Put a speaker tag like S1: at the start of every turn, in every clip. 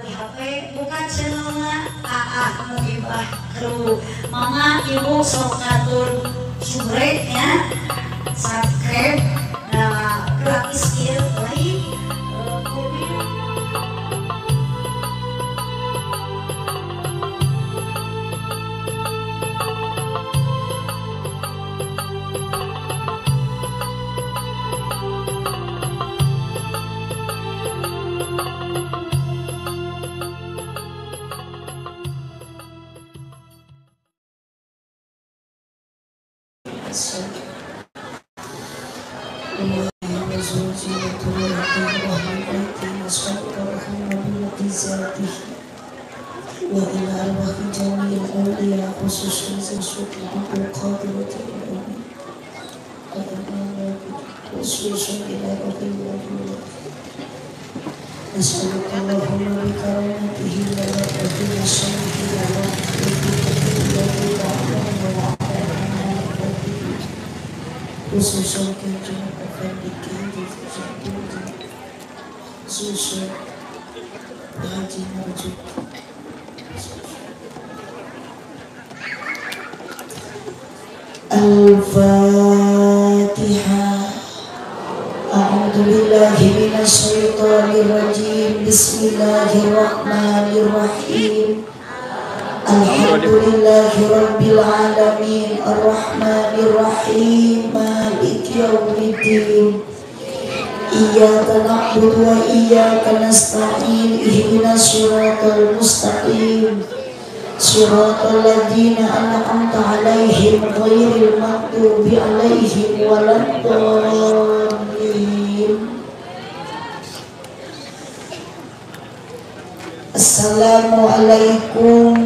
S1: di HP buka channelna AA Muhibah Kru. Mama ibu sok ngatur subrek ya, subscribe, nah gratis ieu like, komen.
S2: Al-Fatihah. A'udzu billahi minasyaitonir rajim. Bismillahirrahmanirrahim. Alhamdulillahi rabbil alamin arrahmanir rahim maliki yaumiddin. Iyyaka na'budu wa iyyaka nasta'in ihdinas siratal mustaqim. Siratal ladzina an'amta 'alaihim ghairil maghdubi 'alaihim waladdallin. Assalamualaikum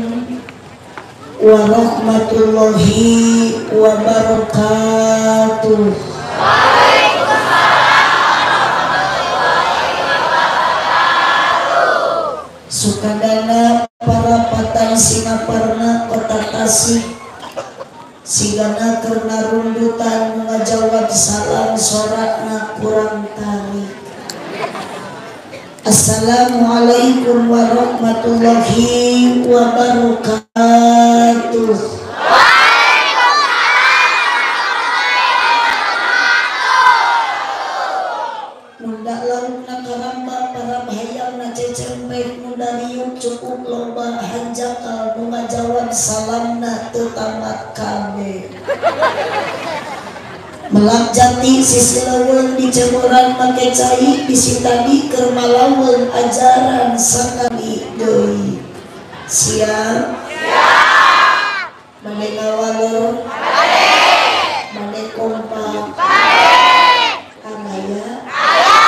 S2: warahmatullahi wabarakatuh. Sukadana parapatan Singaparna Kota Tasik sigana karena rundutan ngajawab salam sorakna kurang tarik. Assalamualaikum warahmatullahi wabarakatuh. Munda laukna karamba para hayangna cecempek munda riuk cukup loba hanjakal nu ngajawab salamna teu tamat kabeh. Melak jati sisi leuweung dicemuran make cai bisi tadi keur malaweung ajaran sakali deui. Siap? Siap. Mane ngawaleur? Bade. Mane kompak? Bade. Amaya? Aya.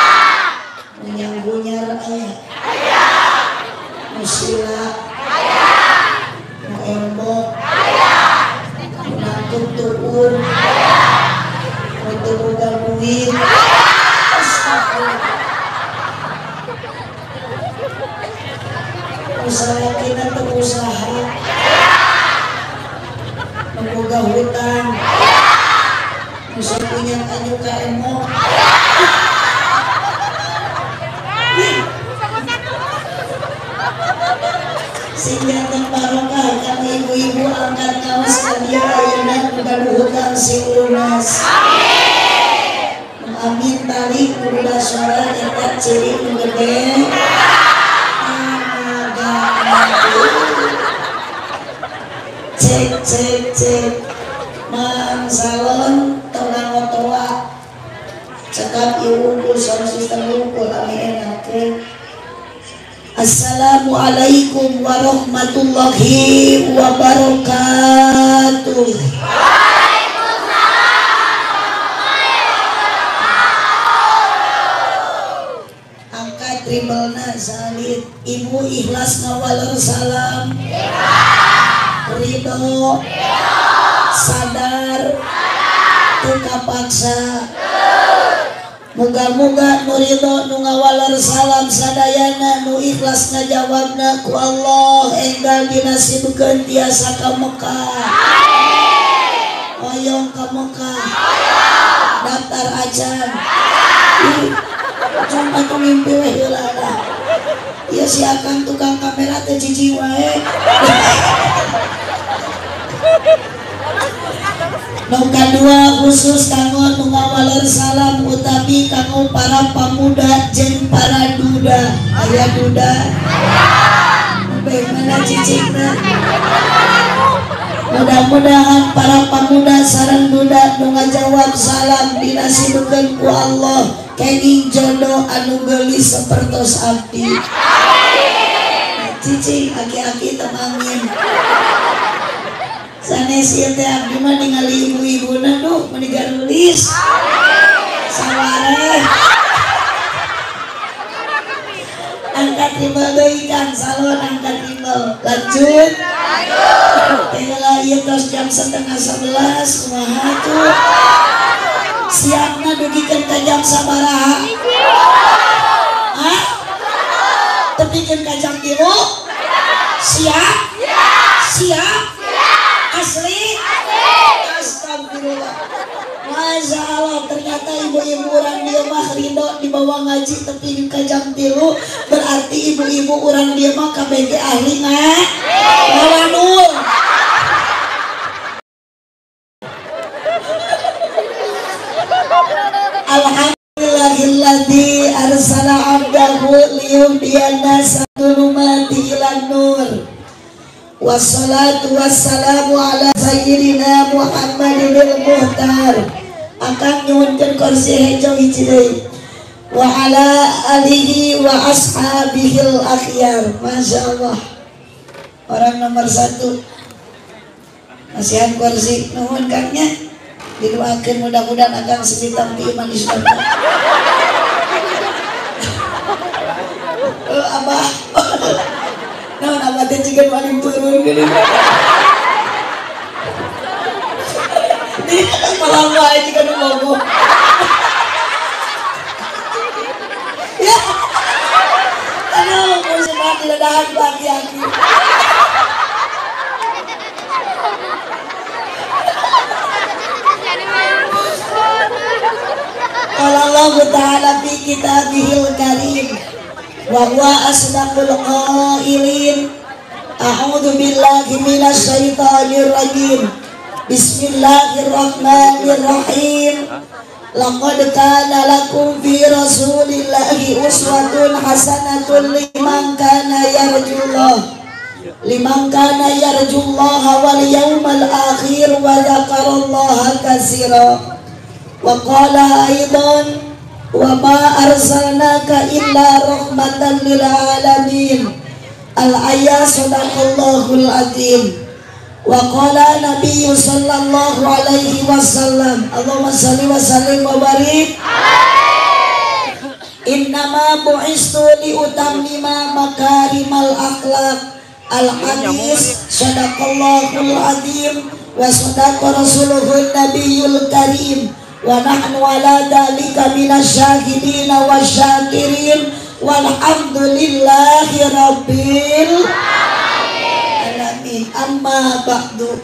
S2: Menyanggunyar aya? Aya. Musila? Aya. Nu embok? Aya. Nu nangkep tuur? Aya. Untuk boga duit. Astagfirullah. Usaha kita teu usaha. Boga hutang. Nu sapunya anu ka emok. Sing janten barokah kami ibu-ibu angkat kaos ka dieu ayeuna nu gaduh hutang sing lunas. Amin tali kudu sholat eta ciri nu gede cek cek cek mang salon tong ngotoa cekap ieu wungkul sound system wungkul ame enak. Assalamualaikum warahmatullahi wabarakatuh. Tribalna salit ibu ikhlas ngawalor salam ridho sadar teu kapaksa. Muga-muga nu ridho nu ngawalor salam sadayana nu ikhlas ngajawabna ku Allah enggal dinasibkeun tiasa ka Mekah. Hoyong ka Mekah daftar acan. Cuma tuh mimpi weh heula. Ieu si akang tukang kamera teh cicing wae. Nu kadua khusus kanggo nu ngawaler salam utawi kanggo para pamuda jeung para duda. Aya duda? Aya. Mana cicingna? Mudah-mudahan para pemuda sareng duda nu ngajawab salam dinasibukeun ku Allah kenging jodoh anu geulis sapertos abdi. Cicing aki-aki temangin. Sanes ieu teh abdi mah ningali ibu-ibuna duh meuni garulis. Sawareh. Angkat rimbel deui Kang salon angkat rimbel. Lanjut. Teh ieu tos jam 10:30 kumaha tuh? Siapna dugikeun ka jam sabaraha? Hah? Tepikeun ka jam 3? Siap? Siap? Asli? Astagfirullah. Masya Allah, ternyata ibu-ibu orang dia mah ridho dibawa ngaji tepi ka jam 3, berarti ibu-ibu orang dia mah KBG ahli nggak? Lawanul. Alhamdulillahilladzi arsala abdahu liyuhdiyan nasa dzulumati ilan nur. Wassalatu wassalamu ala sayyidina Muhammadil Muhtar. Akan nyuhunkeun kursi hejo hiji deui. Wa ala alihi wa ashabihil akhyar. Masya Allah. Orang nomor 1. Masihan kursi nuhun kangnya. Didoakeun mudah-mudahan akang sebitam di iman Islam. Abah. Naon abah teh jiga paling turun geuning. Malah wae jiga nu bogoh. Ya. Aduh, musibah diledahan aki-aki. Qala Allah ta'ala fi kitabihil karim wa huwa asdaqul qailin. A'udzu billahi minasy syaithanir rajim. Bismillahirrahmanirrahim. Laqad kana lakum fi rasulillahi uswatun hasanatun liman kana yarjullah liman kana yarjullaha wal yawmal akhir wa dzakarallaha katsira. Wa qala aidan wa ma arsalnaka illa rahmatan lil alamin. Al-ayat sadaqallahul azim. Wa qala nabiyyu sallallahu alaihi wasallam. Allahumma shalli wa sallim wa barik. Innama bu'istu li utammima makarimal akhlaq. Al-hadis sadaqallahul azim wa sadaqa rasuluhun nabiyul karim. Wa nahnu ala dzalika minasyahidin wasyakirin walhamdulillahi rabbil alamin. Amma ba'du.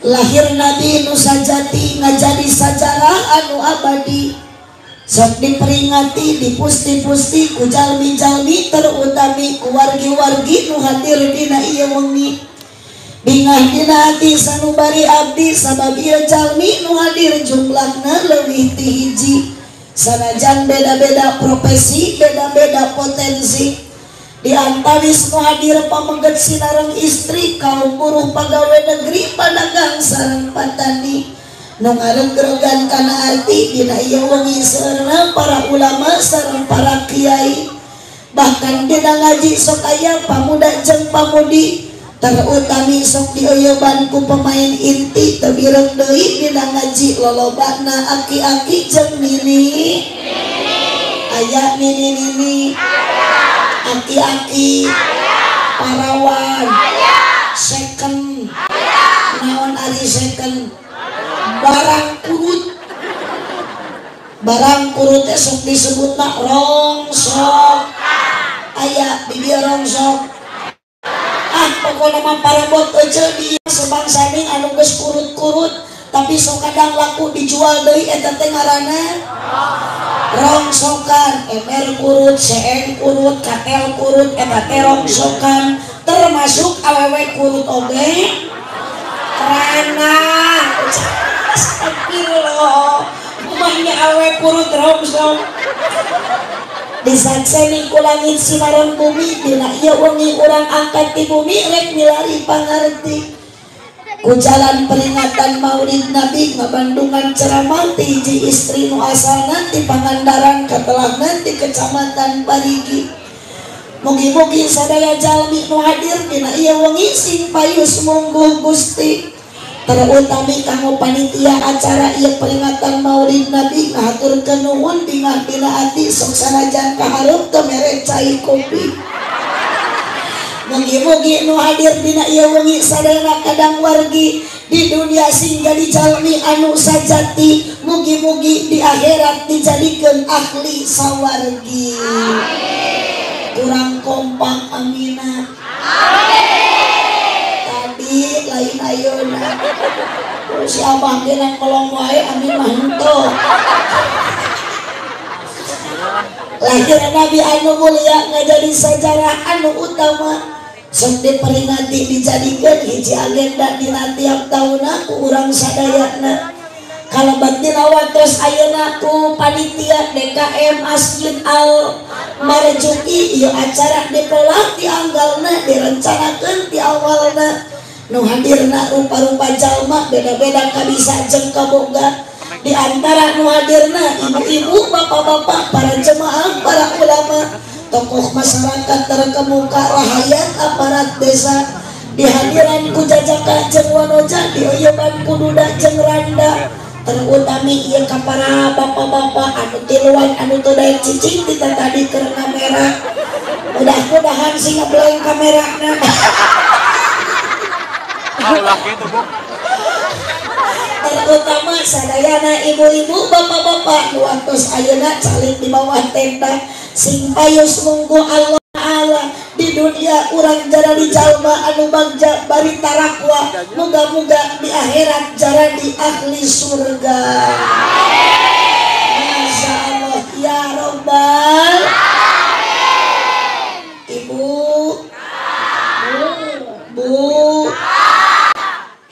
S2: Lahir Nabi nu sajati ngajadi sajarah anu abadi. Sok diperingati dipusti-pusti ku jalmi-jalmi terutami ku wargi-wargi nu hadir dina ieu wengi. Bingah dina hati sanubari abdi sabab ieu jalmi nu hadir jumlahna leuwih ti hiji. Sanajan beda-beda profesi, beda-beda potensi. Di antawis nu hadir pamengget sinareng istri, kaum buruh pagawe negeri, padagang sareng patani. Nu ngaregeregan kana arti dina ieu wengi seueurna para ulama sareng para kiai. Bahkan dina ngaji sok aya pamuda jeung pamudi. Terutami sok dieuyeban ku pemain inti teu bireng deui dina ngaji lolobana aki-aki jeung nini. Aya nini-nini, aki-aki, parawan, second. Naon ari second? Barang kurut. Barang kurut teh sok disebutna rongsok. Aya di dieu rongsok. Ah, pokokna mah parabot euceul di sebangsa ning anu geus kurut-kurut. Tapi sok kadang laku dijual deui eta teh ngaranna rongsokan. Ember kurut, seeng kurut, katel kurut eta teh rongsokan. Termasuk awewe kurut oge rana. Astagfirullah, kumahnya awewe kurut rongsok. Disakseni ku langit simaran bumi dina ieu wengi urang angkat ti bumi rek milari pangarti. Ku jalan peringatan Maulid Nabi ngabandungan ceramah ti hiji istri nu asalna ti Pangandaran katelahna ti Kecamatan Parigi. Mugi-mugi sadaya jalmi nu hadir dina ieu wengi sing payus mungguh Gusti. Terutami kanggo panitia acara ieu peringatan Maulid Nabi ngahaturkeun nuhun bingah dina ati sok sanajan kahareup teu mere cai kopi. Mugi-mugi nu hadir dina ieu wengi sadayana kadang wargi di dunia sing jadi jalmi anu sajati, mugi-mugi di akhirat dijadikeun ahli sawargi. Amin. Kurang kompak amina. Amin. Tadi lain ayeuna. Si abah ge nang kolong wae amin mah henteu. Lahir Nabi anu mulia ngajadi sejarah anu utama. Sok diperingati dijadikeun hiji agenda dina tiap taunna ku urang sadayana. Kalebat dina waktos ayeuna ku panitia DKM Masjid Al Marzuki ieu acara dipolak di anggalna direncanakeun ti awalna. Nu hadirna rupa-rupa jalma beda-beda kabisa jeung kaboga. Di antara nu hadirna ibu-ibu, bapak-bapak, para jemaah, para ulama, tokoh masyarakat terkemuka, rahayat aparat desa, dihadiran ku jajaka jeung wanoja, dieuyeban ku duda jeung randa, terutami ieu ka para bapak-bapak anu tiluan anu teu daek cicing ti tadi keur kamera. Mudah-mudahan sing ngebleng kamerana. Terutama sadayana ibu-ibu, bapak-bapak nu atos ayeuna calik di bawah tenda sing payus munggu Allah Ta'ala. Di dunia urang jaradi jalma anu bagja bari tarakwa, muga-muga di akhirat jaradi ahli surga. Masya Allah ya Robbal Alamin. Ibu, bu,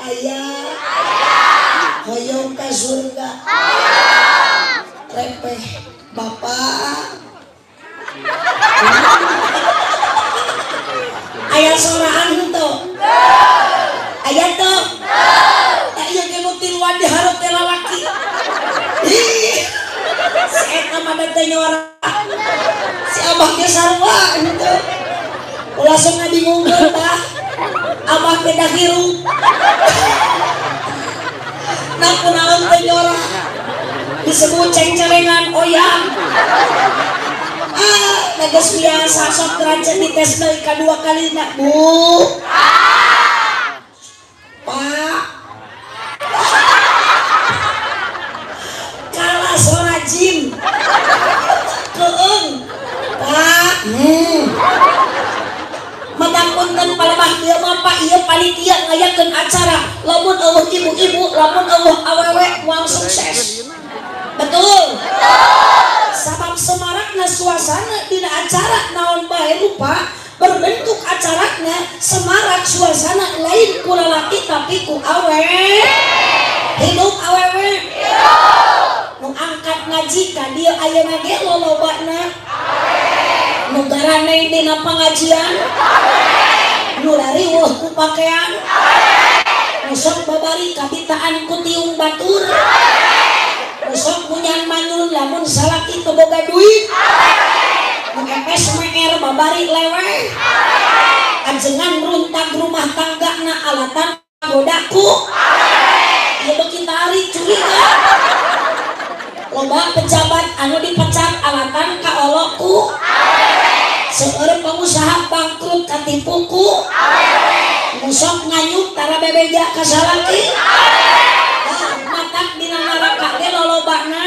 S2: ayah, hoyong ka surga, repeh bapak, ayah soraan henteu, ayah teu, tak ieu ge nu tiluan dihareup teh lalaki. Ih, si eta mah teh nyora, si abah ge sarua henteu, ulah sok ngabingungkeun tah, abah ge da hirup. Nah kunaon teh nyora disebut cengcelengan oyang. Ah, geus biasa sok terancen dites deui kadua kalina, Bu. Pak. Kalah sora jin. Keung. Pak. Matang punten palebah ieu mah Pak, ieu panitia ngayakeun acara lamun eueuh ibu-ibu, lamun eueuh awewe moal sukses. Betul. Sabab semarakna suasana dina acara naon bae rupa berbentuk acarana semarak suasana lain ku lalaki tapi ku awe. Hidup awewe. Nu angkat ngaji ka dieu ayeuna ge lolobana. Nu garaneng dina pangajian. Nu lariweuh ku pakean. Nu sok babari kabitaan ku tiung batur. Nu sok munyan manyun lamun salaki teu boga duit. Nu epes meer babari leweh. Ajengan runtag rumah tanggana alatan godaku. Ieu beuki tarik curiga. Loba pejabat anu dipecat alatan kaoloku. Seueur pengusaha bangkrut katipuku. Nu sok nganyuk tara bebeja ka salaki. Matak dina neraka ge lolobana.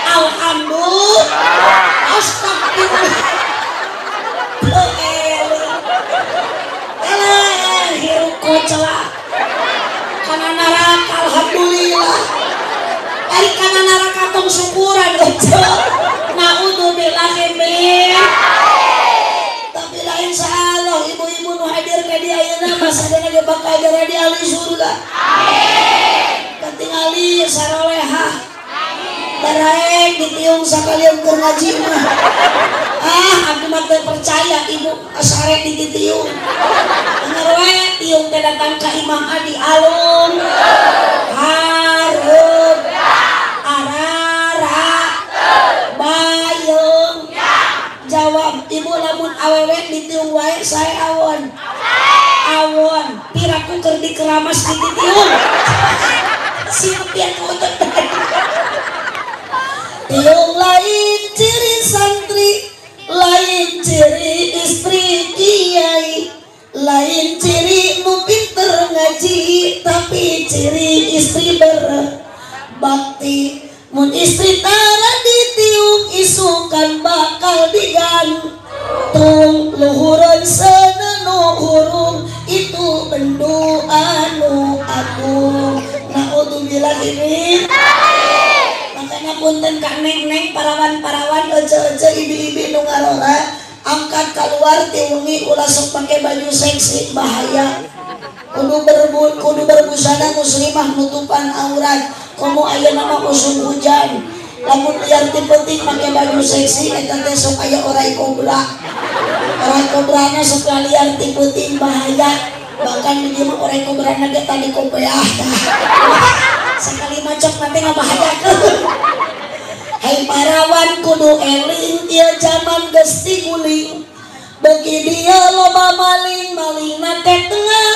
S2: Alhamdulillah. Astagfirullah. Elah hirup kocelak. Kana neraka alhamdulillah.
S1: Tong syukuran ojo. Naudzubillahi min. Tapi lain salah ibu-ibu nu hadir ka dieu ayeuna mah sadayana ge bakal jadi ahli surga. Amin. Katingali sarolehah. Baraeng ditiung sakalian keur ngaji mah. Ah, abdi mah teu percaya ibu asare dititiung. Denger we tiung teh datang ka Imam Adi alun. Hareup. Arara. Bayung. Jawab ibu lamun awewe ditiung wae sae awon. Awon, piraku keur dikeramas dititiung. Siap utut. Tiung lain ciri santri, lain ciri istri kiai, lain ciri nu pinter ngaji, tapi ciri istri berbakti. Mun istri tara ditiung isukan bakal digantung, luhureun seuneu hurung itu bendu anu agung. Naudzubillahi min. Makanya punten ka neng-neng parawan-parawan ece-ece ibi-ibi nu ngarora angkat keluar ti wengi ulah sok pake baju seksi bahaya. Kudu berbusana muslimah nutupan aurat. Komo ayeuna mah usum hujan. Lamun liar ti penting make baju seksi eta teh sok aya orai kobra. Orai kobrana sok liar ti penting bahaya. Bahkan di dieu mah orai kobrana ge tadi kopeah. Sekali macok nanti ngabahayakeun. Hai parawan kudu eling ieu jaman geus tiguling. Bagi dia loba maling, maling nate tengah.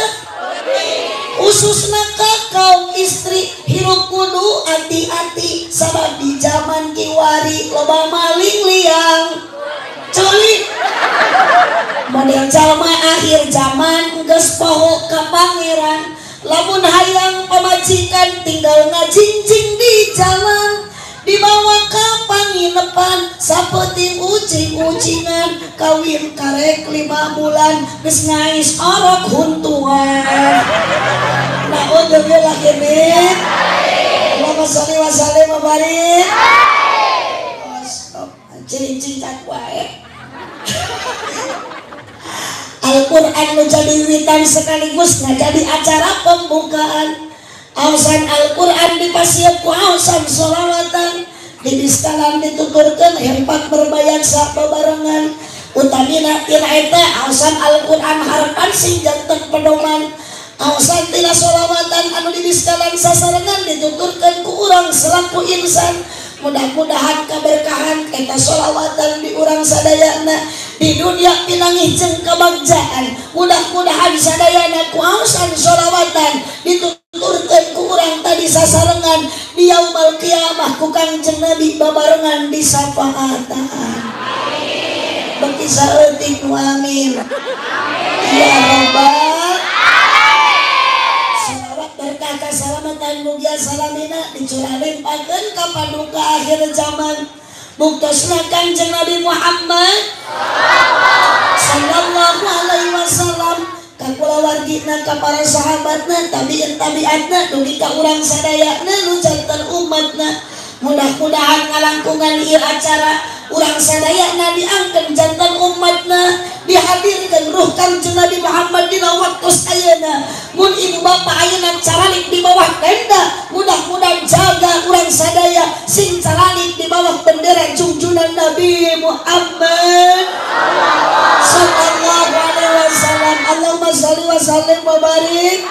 S1: Khususna ka kaum istri hirup kudu hati-hati sabab di jaman kiwari loba maling liang. Coli. Model jalma akhir zaman geus poho ka pangeran. Lamun hayang pamajikan tinggal ngajingjing di jalan, dibawa ka panginepan sapeting ucing-ucingan, kawin karek 5 bulan geus ngais orok huntuan. Naudzubillahi min. Allahumma sholli wa sallim wa barik. Stop. Cirincing cak wae. Al-Quran menjadi witan sekaligus jadi acara pembukaan. Ausan Al-Quran dipasiep ku ausan sholawatan, dibiskalan dituturkeun hempak berbayang sababarengan. Utamina tina eta ausan Al-Quran harapan sing janten pedoman. Ausan tina sholawatan anu dibiskalan sasarengan dituturkeun ku urang selaku insan. Mudah-mudahan keberkahan eta sholawatan di urang sadayana di dunia pinangih jeung kebagjaan. Mudah-mudahan sadayana ku ausan sholawatan dituturkeun ku urang tadi sasarengan di yaumul kiamah ku Kangjeng Nabi babarengan disafaatan. Amin. Beki saeutik nu amin. Ya rabbal berkah kasalamatan mugia salamina dicuralimpakeun ka paduka akhir zaman. Buktosna Kangjeng Nabi Muhammad sallallahu alaihi wasallam ka kulawargina ka para sahabatna tabi'in tabi'atna dugi ka urang sadayana nu janten umatna. Mudah-mudahan ngalangkungan ieu acara urang sadayana diangkeun janten umatna, dihadirkeun ruh Kangjeng Nabi Muhammad dina waktu ayeuna. Mun ibu bapak ayeuna caralik di bawah tenda, mudah-mudahan jaga urang sadaya sing caralik di bawah bendera junjunan Nabi Muhammad sallallahu alaihi wasallam. Allahumma sholli wa sallim wa barik.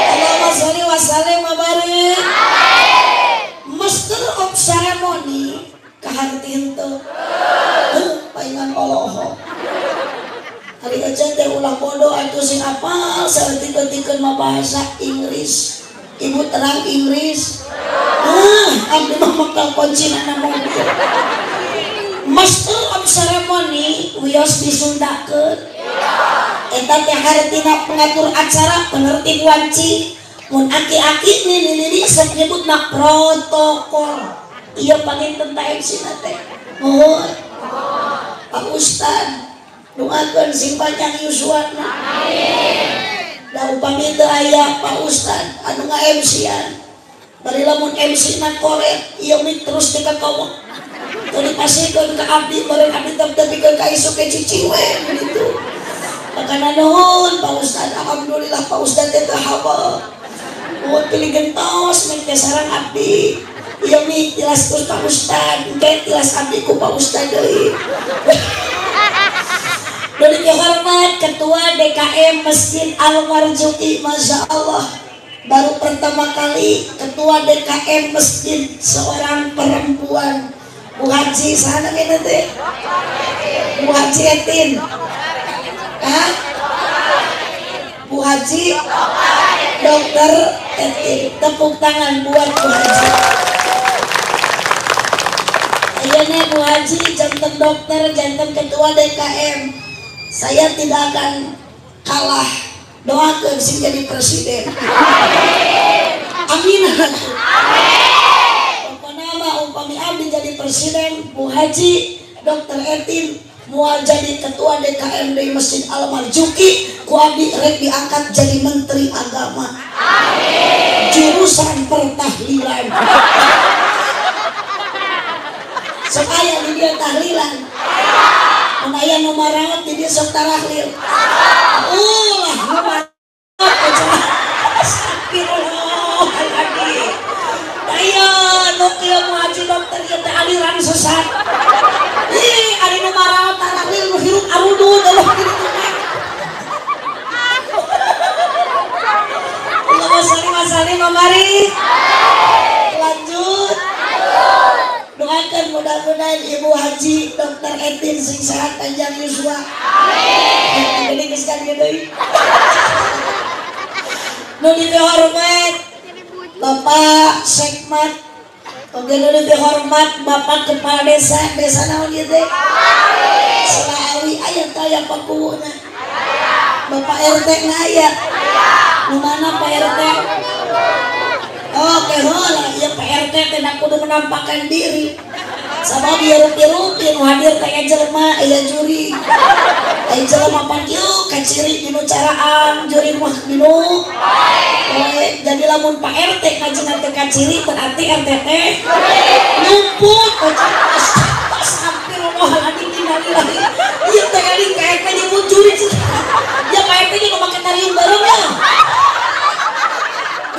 S1: Allahumma sholli wa sallim wa barik. Master of ceremony kaharti henteu paingan oloho. Hari aja teh ulah bodoh atuh sing apal saeutik-eutikeun mah bahasa Inggris. Ibu terang Inggris. Ah, abdi mah bakal kuncinana mobil. Master of ceremony wios disundakeun. Eta teh hartina pengatur acara, penertib wanci. Mun aki-aki nini-nini sok nyebutna protokol. Ieu panginten ta MC na teh. Mohon. Pak Ustad doakeun sing panjang yuswana. Amin. Da upami teu aya Pak Ustad anu nga-MC-an.
S2: Bari lamun MC na koret ieu mik terus dikakawak. Teu dipasihkeun ka abdi bareng abdi tepikeun ka isuk ke cici we gitu. Makana nuhun Pak Ustad, alhamdulillah Pak Ustad teh teu haba. Nuhun pilih gentos mik teh sareng abdi. Ieu mik tilas terus Pak Ustad, engke tilas abdi ku Pak Ustad deui. Nu dihormat Ketua DKM Masjid Al Marzuki, Masya Allah. Baru pertama kali Ketua DKM Masjid seorang perempuan. Bu Haji sana ini teh? Bu Haji Etin. Hah? Bu Haji Dokter Etin. Tepuk tangan buat Bu Haji. Ayeuna Bu Haji janten dokter, janten Ketua DKM. Saya tidak akan kalah. Doakan sing jadi presiden. Amin. Amin. Pokoknya mah umpami abdi jadi presiden, Bu Haji Dokter Etin moal jadi ketua DKM di Masjid Al Marzuki, ku abdi rek diangkat jadi menteri agama. Amin. Jurusan pertahlilan. Sok aya di dieu tahlilan. Mun aya nu maraot di dieu sok tarahlil. Ulah nu maraot astagfirullahaladzim. Aya nu kieu mu haji dokter ieu teh aliran sesat. Ih, ari nu maraot tarahlil nu hirup arudud eueuh kitu teh. Allahumma shalli wa sallim wa barik. Lanjut. Doakan mudah-mudahan Ibu Haji Dokter Etin sing sehat panjang yuswa. Amin. Ini geus kan deui. Nu dihormat Bapak Sekmat, oge nu dihormat Bapak Kepala Desa, desa naon ieu teh? Selaawi aya teh aya pakuwuna. Bapak RT na aya. Nu mana Pak RT? Oke, heula ieu Pak RT teh kudu menampakkan diri. Sabab ieu rupi-rupi nu hadir teh aya jelema, aya juri. Aya jelema pan kieu kaciri dinu caraang, juri mah dinu. Jadi lamun Pak RT ngajengna teu kaciri berarti RT teh numput. Astagfirullahaladzim, innalillahi. Ieu teh geuning ka RT nyebut juri. Ya Pak RT ge make tariung bareng ya.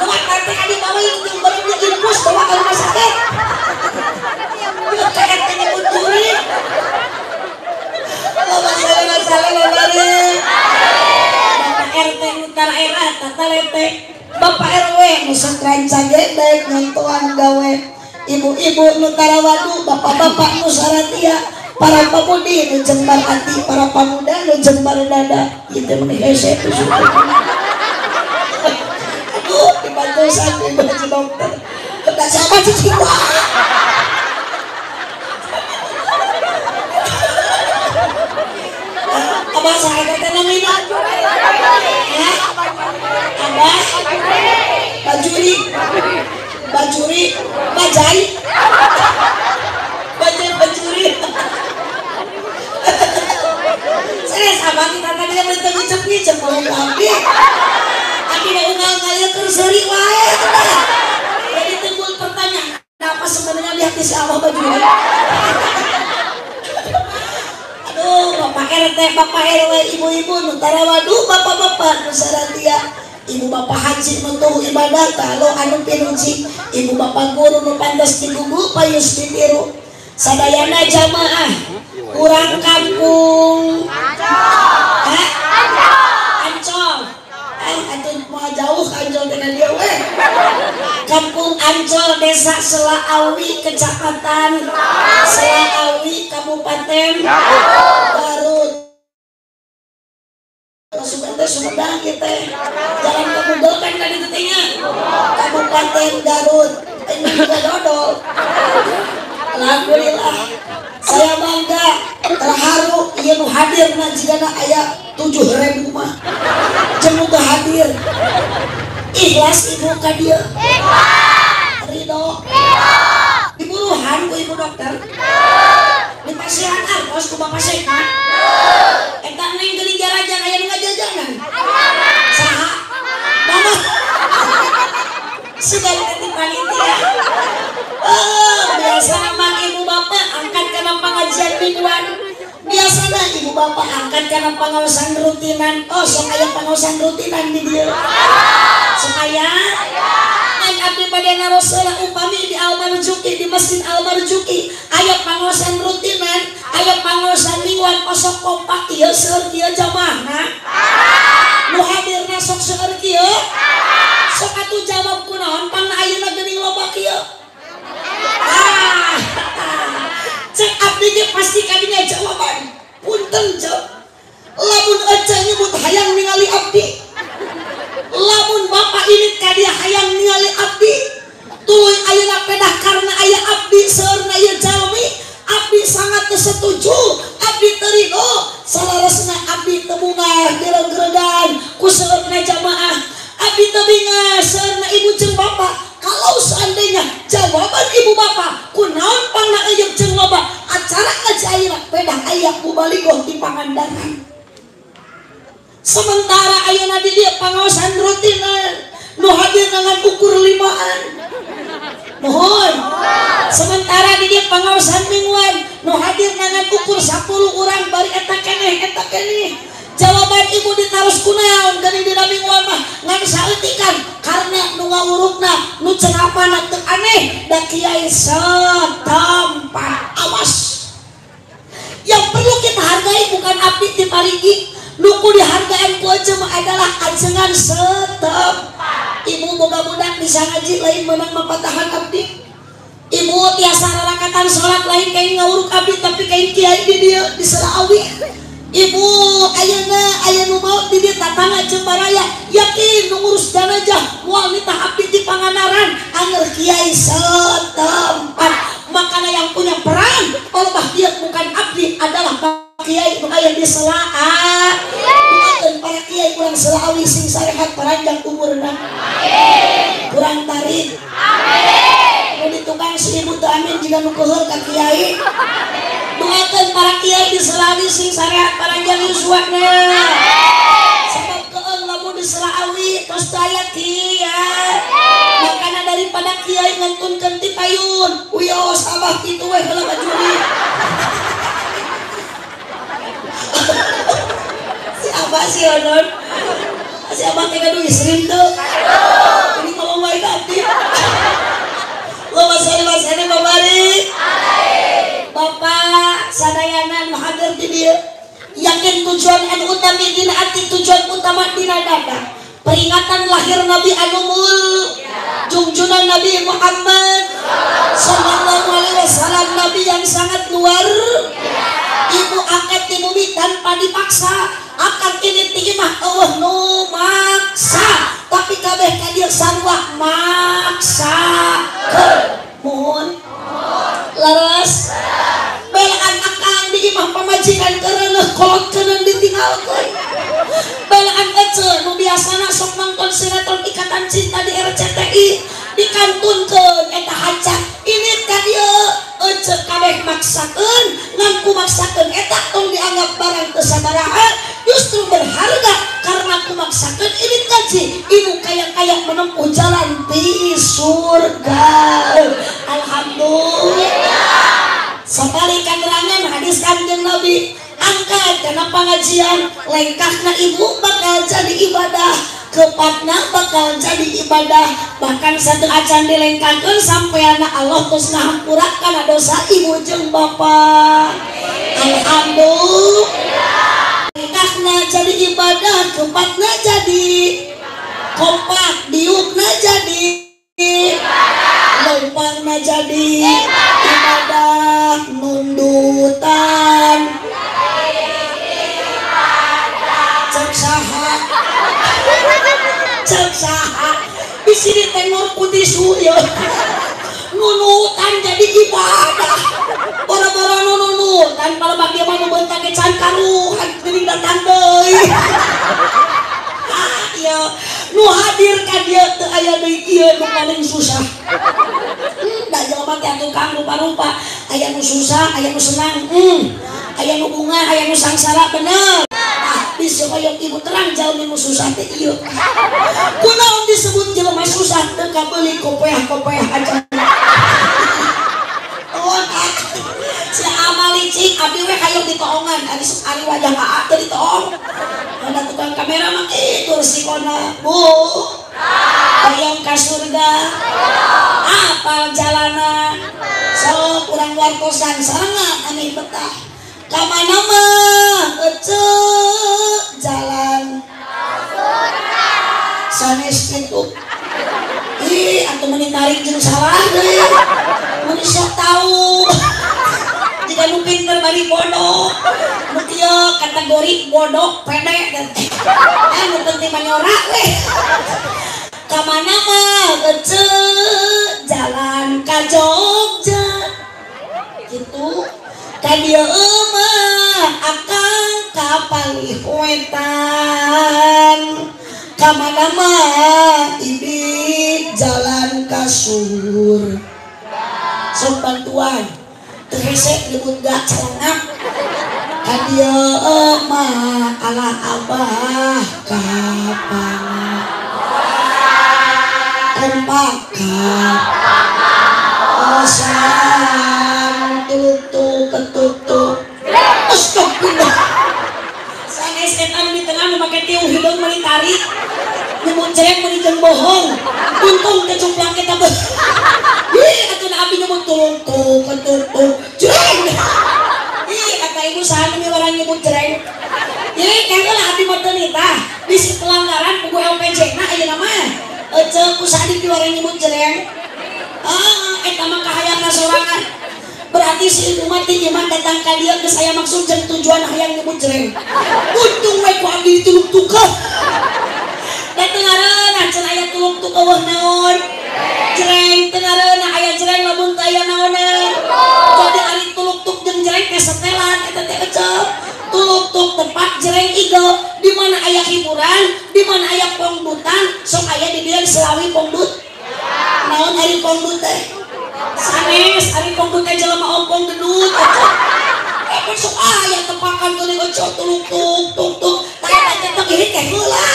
S2: Bawa RT adi bawa yang baru dia infus bawa ke rumah sakit. Ieu ka RT nyebut juri. Allahumma shalli wa sallim wa barik. Bapak RT utara era tata lete. Bapak RW nu sok rancage daek nontoan gawe. Ibu-ibu nu tarawadu, bapak-bapak nu saratia, para pamudi nu jembar hati, para pamuda nu jembar dada. Ieu mah hese tuh. Aduh, dibantu satu baju dokter. Kena siapa sih wah. Abah saya teh namina? Hah? Abah? Bajuri? Bajuri? Bajai? Bajai bajuri? Serius abah kita tadi yang ngicep-ngicep mau abdi. Abdi mah unggal ngalir keur seuri wae cenah. Jadi timbul pertanyaan, kenapa sebenarnya di hati si Abah Bajuri? Aduh, Bapak RT, Bapak RW, ibu-ibu nu tarawadu, bapak-bapak nu saratia, ibu bapak haji nu tuh ibadah kalau anu pinuji, ibu bapak guru nu pantas digugu payus ditiru. Sadayana jamaah urang kampung Ancol. Ancol. Atuh moal jauh Ancol dengan dia we. Kampung Ancol, Desa Selaawi, Kecamatan Selaawi, Kabupaten Garut. Sumedang Sumedang kita jalan ke Google kan tadi tetehnya Kabupaten Garut. Ini juga dodol. Alhamdulillah saya bangga terharu ieu nu hadir na jigana aya 7.000 mah jeung nu teu hadir. Ikhlas ibu ka dieu? Ikhlas. Ridho? Ridho. Diburuhan ku ibu dokter? Dipasihan artos ku bapak sekmat? Eta neng geuning jarajan aya nu ngajajanan? Saha? Mama. Sudah ganti panitia. Angkat karena pengawasan rutinan. Oh sok aya pengawasan rutinan di dieu. Sok aya. Ngan abdi bade naros heula upami di Al-Marzuki, di Masjid Al-Marzuki aya pengawasan rutinan, aya pengawasan mingguan osok kompak ieu seueur kieu jamaahna. Nu hadirna sok seueur kieu. Sok atuh jawab kunaon pangna ayeuna geuning loba kieu. Ah. Cek abdi ge pasti kadinya jawaban. Punten cek. Lamun ece nyebut hayang ningali abdi. Lamun bapak ini kadia hayang ningali abdi. Tuluy ayeuna pedah karena aya abdi seueurna ieu jalmi, abdi sangat teu setuju, abdi teu ridho. Salaresna abdi teu bungah direugregan ku seueurna jamaah. Abdi teu bingah seueurna ibu jeung bapak. Kalau seandainya jawaban ibu bapak kunaon pangna euyeub jeung loba acara ngaji ayeuna pedah aya mubalighah di Pangandaran. Sementara ayeuna di dieu pangaosan rutinan nu hadir dengan ukur limaan. Nuhun. Sementara di dieu pangaosan mingguan nu hadir dengan ukur 10 urang bari eta keneh eta keneh. Jawaban ibu ditaros kunaon geuning dina mingguan mah ngan saeutikan karena nu ngawurukna nu cenapana teu aneh da kiai setempat. Awas. Yang perlu kita hargai bukan abdi ti parigi, nu ku dihargaan ku aja mah adalah ajengan setempat. Ibu boga budak bisa ngaji lain meunang mapatahan abdi. Ibu tiasa rarakatan salat lain kain ngawuruk abdi tapi kain kiai di dieu di Selaawi. Ibu ayeuna aya nu maot di dieu tatangga jeung baraya yakin nu ngurus jenazah moal nitah abdi di Pangandaran anger kiai setempat. Makana yang punya peran oleh dia bukan abdi adalah pak kiai nu aya di Selaawi. Doakeun para kiai urang Selaawi sing sarehat panjang umurna. Amin. Kurang tarik. Amin. Nu di tukang si ibu teu amin jiga nu keuheul ka kiai. Doakeun para kiai di Selaawi sing sarehat panjang yuswana. Sebab keun lamun di Selaawi tos teu aya kiai. Makana daripada kiai ngantunkeun ti payun, wios abah kitu we heula bajuri. Si abah si onon. Si abah teh gaduh istri teu. Ini ngomong wae ka abdi. Allahumma sholli wa sallim wa barik. Bapak sadayana nu hadir di dieu yakin tujuan anu utami dina ati, tujuan utama dina dada peringatan lahir Nabi anu mul jungjunan Nabi Muhammad sallallahu alaihi wasallam, Nabi yang sangat luar. Ibu angkat di bumi tanpa dipaksa, akad ini tinggi mah eueuh nu maksa, tapi kabeh ka dieu sarua maksakeun. Muhun laras belaan akang di imah pamajikan kereneuh kolot keuneun ditinggalkeun. Belaan ece nu biasana sok nonton sinetron Ikatan Cinta di RCTI dikantunkeun eta haca ini ka dieu ece kabeh maksakeun ngan ku maksakeun eta tong dianggap barang teu sabaraha, justru berharga karena ku maksakeun ini ngaji ibu kaya-kaya menempuh jalan di surga. Alhamdulillah. Sapali kanerangan hadis Kanjeng Nabi angkat karena pengajian lengkahna ibu bakal jadi ibadah, kepatna bakal jadi ibadah, bahkan satu acan dilengkahkeun sampai anak Allah terus ngahampura kana dosa ibu jeung bapak. Alhamdulillah. Lengkahna jadi ibadah, kepatna jadi kompak, diukna jadi lempangna jadi ibadah, nundutan cek saha cek saha di sini tengor putih surya nunutan jadi ibadah, boro-boro nunutan malah bagi mah nu beuntak ge can karuhan geuning datang deui. Ah ieu nu hadir ka dieu teu aya deui ieu nu paling susah. Da jelema teh tukang rupa-rupa, aya nu susah, aya nu senang, aya nu bunga, aya nu sangsara, bener. Ah bisa hoyong ibu terang jalmi nu susah teh ieu. Kunaon disebut jelema susah teu kabeuli kopeah-kopeah aja. Oh, si amali cicing abdi we hayang ditoongan ari sok ari wajah aa teu ditoong. Ada tukang kamera mah kitu resikona. Bu, hayang ka surga. Apal jalana. Sok urang wartosan sarengan anu betah. Ka mana mah eceu jalan surga. Sanes kitu. Ih, atuh meuni tarik jeung salah deui. Meuni sok tahu. Jika nu pinter bari bodoh. Nu kieu kategori bodoh pede. Nu penting mah nyorak we. Ka mana mah eceu jalan ka Jogja. Kitu. Ka dieu mah akang ka palih wetan. Ka mana mah ibi jalan ka surga. Sok bantuan. Teu hese nyebut gak celengap. Ka dieu mah ala abah kapana. Kompak osan tuluk ketutuk. Astagfirullah. Sanes eta nu di tengah nu make tiung hideung meuni tarik. Nyebut jreng meuni jeung bohong. Untung teh cumplak eta beuh. Ih atuh na abdi nyebut tuluk ketutuk jreng. Ih kata ibu saha nu miwarang nyebut jreng. Ih kanggo lah abdi mah teu nitah. Bisi pelanggaran pugu LPJ na ayeuna mah. Eceu ku saha dipiwarang nyebut jreng. Ah eta mah kahayangna sorangan. Berarti si ibu mah ti mah datang ka dieu geus aya maksud jeung tujuan hayang nyebut jreng. Untung we ku abdi dituluk-tukeun. Da teu ngareunah cenah aya tuluk-tuk eueuh naon. Jreng teu ngareunah aya jreng lamun teu aya naonan. Jadi ari tuluk-tuk jeung jreng teh setelan eta teh eceu. Tuluk-tuk tepat jreng igel. Di mana aya hiburan, di mana aya pongdutan, sok aya di dieu selawi pongdut. Naon ari pongdut teh? Sanes ari pongdut teh jelema ompong gendut. Eh sok aya tepakan geuning eceu tuluk-tuk tuk tuk. Tah eta teh teh ieu teh heula.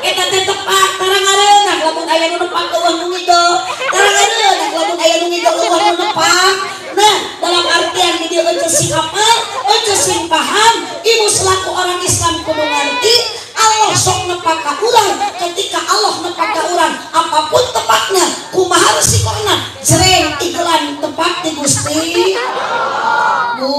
S2: Eta teh tepak tara ngareunah lamun aya nu nepak eueuh nu ngigel. Tara ngareunah lamun aya nu ngigel eueuh nu nepak. Nah, dalam artian di dieu eceu sing apal, eceu sing paham, ibu selaku orang Islam kudu ngarti Allah sok nepak ka urang. Ketika Allah nepak ka urang, apapun tepakna, kumaha resikona, jreng igelan tepak di Gusti. Bu,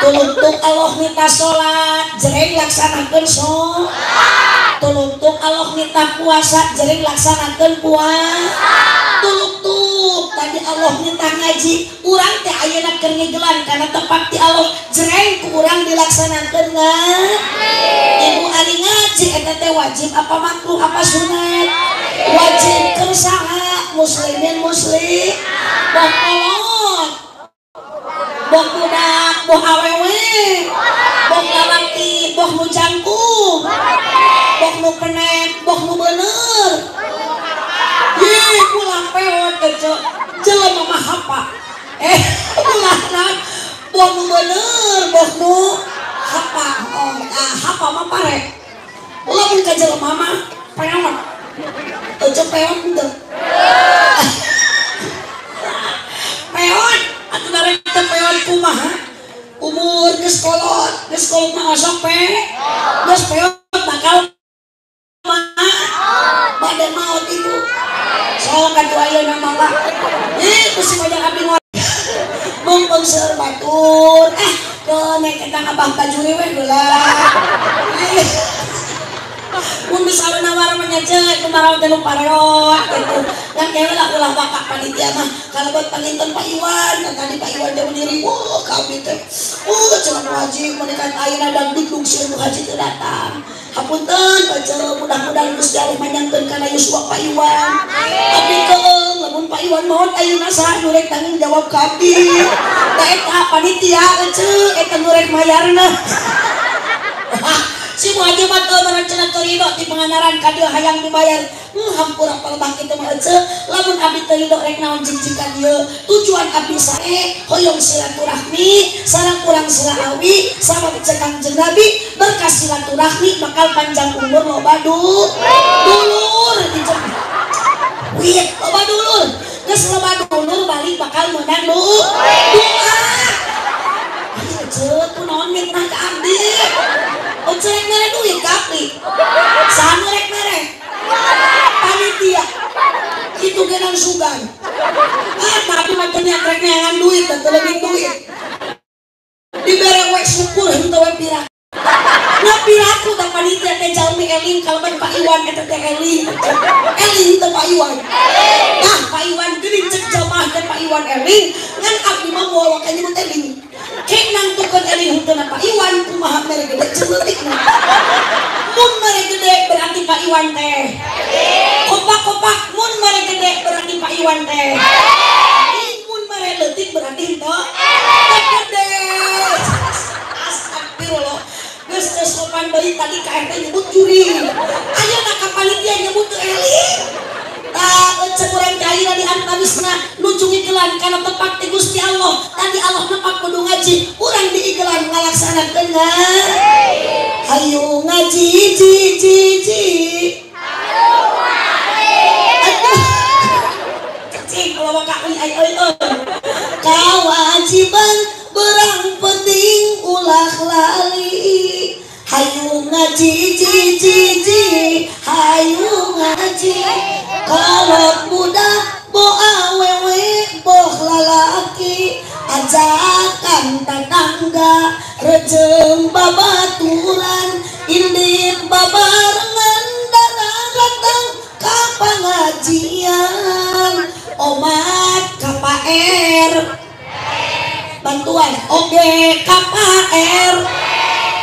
S2: tulungtung Allah minta salat, jreng laksanakeun salat. Tulungtung Allah minta puasa, jreng laksanakeun puasa. Tulungtung tadi Allah minta ngaji, urang teh ayeuna keur ngigelan kana tepak ti Allah, jreng ku urang dilaksanakeun ngaji. Ibu ari ngaji eta teh wajib apa makruh apa sunat? Wajib keur saha? Muslimin muslim. Boh kolot, boh budak, boh awewe, boh lalaki, boh nu jangkung, boh nu penek, boh nu bener. Ih, ulah peot eceu. Jelema mah hapa. Ulah naon? Boh nu bener, boh nu hapa. Oh, hapa mah pare. Lamun ka jelema mah peot. Eceu peot henteu. Peot atuh darek teh peot kumaha? Umur geus kolot mah osok pe. Geus peot bakal mah bade maot ibu. Sok atuh ayeuna mah lah. Ih, ku si pajak abdi ngor. Mung seueur batur. Kenek eta abah bajuri we heula. Mun bisa nawar mah nya ceuk kumaraon teh nu pareot kitu. Ngan kewe lah ulah waka panitia mah kalebet panginten Pak Iwan, kan tadi Pak Iwan teh berdiri, wah kami teh. Cenah wajib meunikan ayeuna dangdikdung sieun nu haji teu datang. Hapunten eceu mudah-mudahan Gusti Allah manjangkeun kana yuswa Pak Iwan. Abdi keung lamun Pak Iwan maot ayeuna saha nu rek tanggung jawab ka abdi. Da eta panitia eceu eta nu rek mayarna. Si muhaji mah teu merencana teu ridho ti panganaran ka dieu hayang dibayar. Hampura palebah kitu mah eceu lamun abdi teu ridho rek naon cik-cik ka dieu. Tujuan abdi sae hoyong silaturahmi sareng urang Selawi sama cek Kangjeng Nabi, berkah silaturahmi bakal panjang umur loba dulur. Wih, loba dulur. Geus loba dulur balik bakal meunang doa.
S1: niat rek neangan duit dan teu leungit duit. Dibere we syukur henteu we pira. Nah piraku tah panitia teh jalmi eling kaleben Pak Iwan eta teh eling. Eling teh Pak Iwan. Tah Pak Iwan geuning cek jamaah teh Pak Iwan eling ngan abdi mah moal waka nyebut eling. Kek nangtukeun eling henteu na Pak Iwan kumaha mere gede jeung leutikna. Mun mere gede berarti Pak Iwan teh. Kopak-kopak mun mere gede berarti Pak Iwan teh. Mun mere leutik berarti henteu. Teh gede. Astagfirullah. Geus teu sopan deui tadi ka RT nyebut juri. Ayeuna ka panitia nyebut teu eling. Tah cek urang teh ayeuna di antawisna nuju ngigelan kana tepak ti Gusti Allah. Tadi Allah nepak kudu ngaji, urang diigelan ngalaksanakeun. Hayu ngaji ji ji ji. Hayu ngaji. Aduh. Cicing kalau ka euy ai euy. Kawajiban berang penting ulah lali. Hayu ngaji ji ji ji. Hayu ngaji. Kalau muda bo awewe boh lalaki ajakan tetangga rejeng babaturan indit babarengan datang ka pengajian omat ka KPR bantuan oge KPR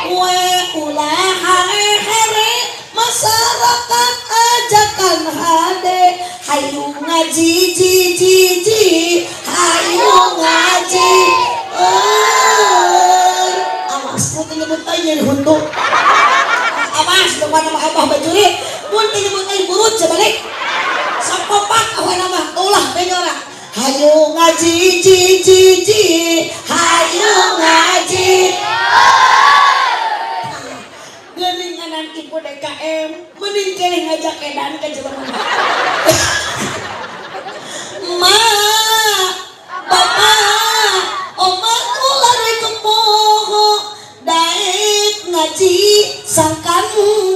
S1: we ulah hare-hare masyarakat ajakan hade hayu ngaji ji ji ji hayu ngaji. Awas mun nyebut teh nyeri huntu. Awas depan nama abah bajuri mun nyebut teh burut sebalik sok kopak awana mah ulah benyora. Hayu ngaji ji ji ji hayu ngaji. Geuninganan ibu DKM mending keneh ngajak edan ka jelema. Ma bapak omat ulah rek poho daek ngaji sangkan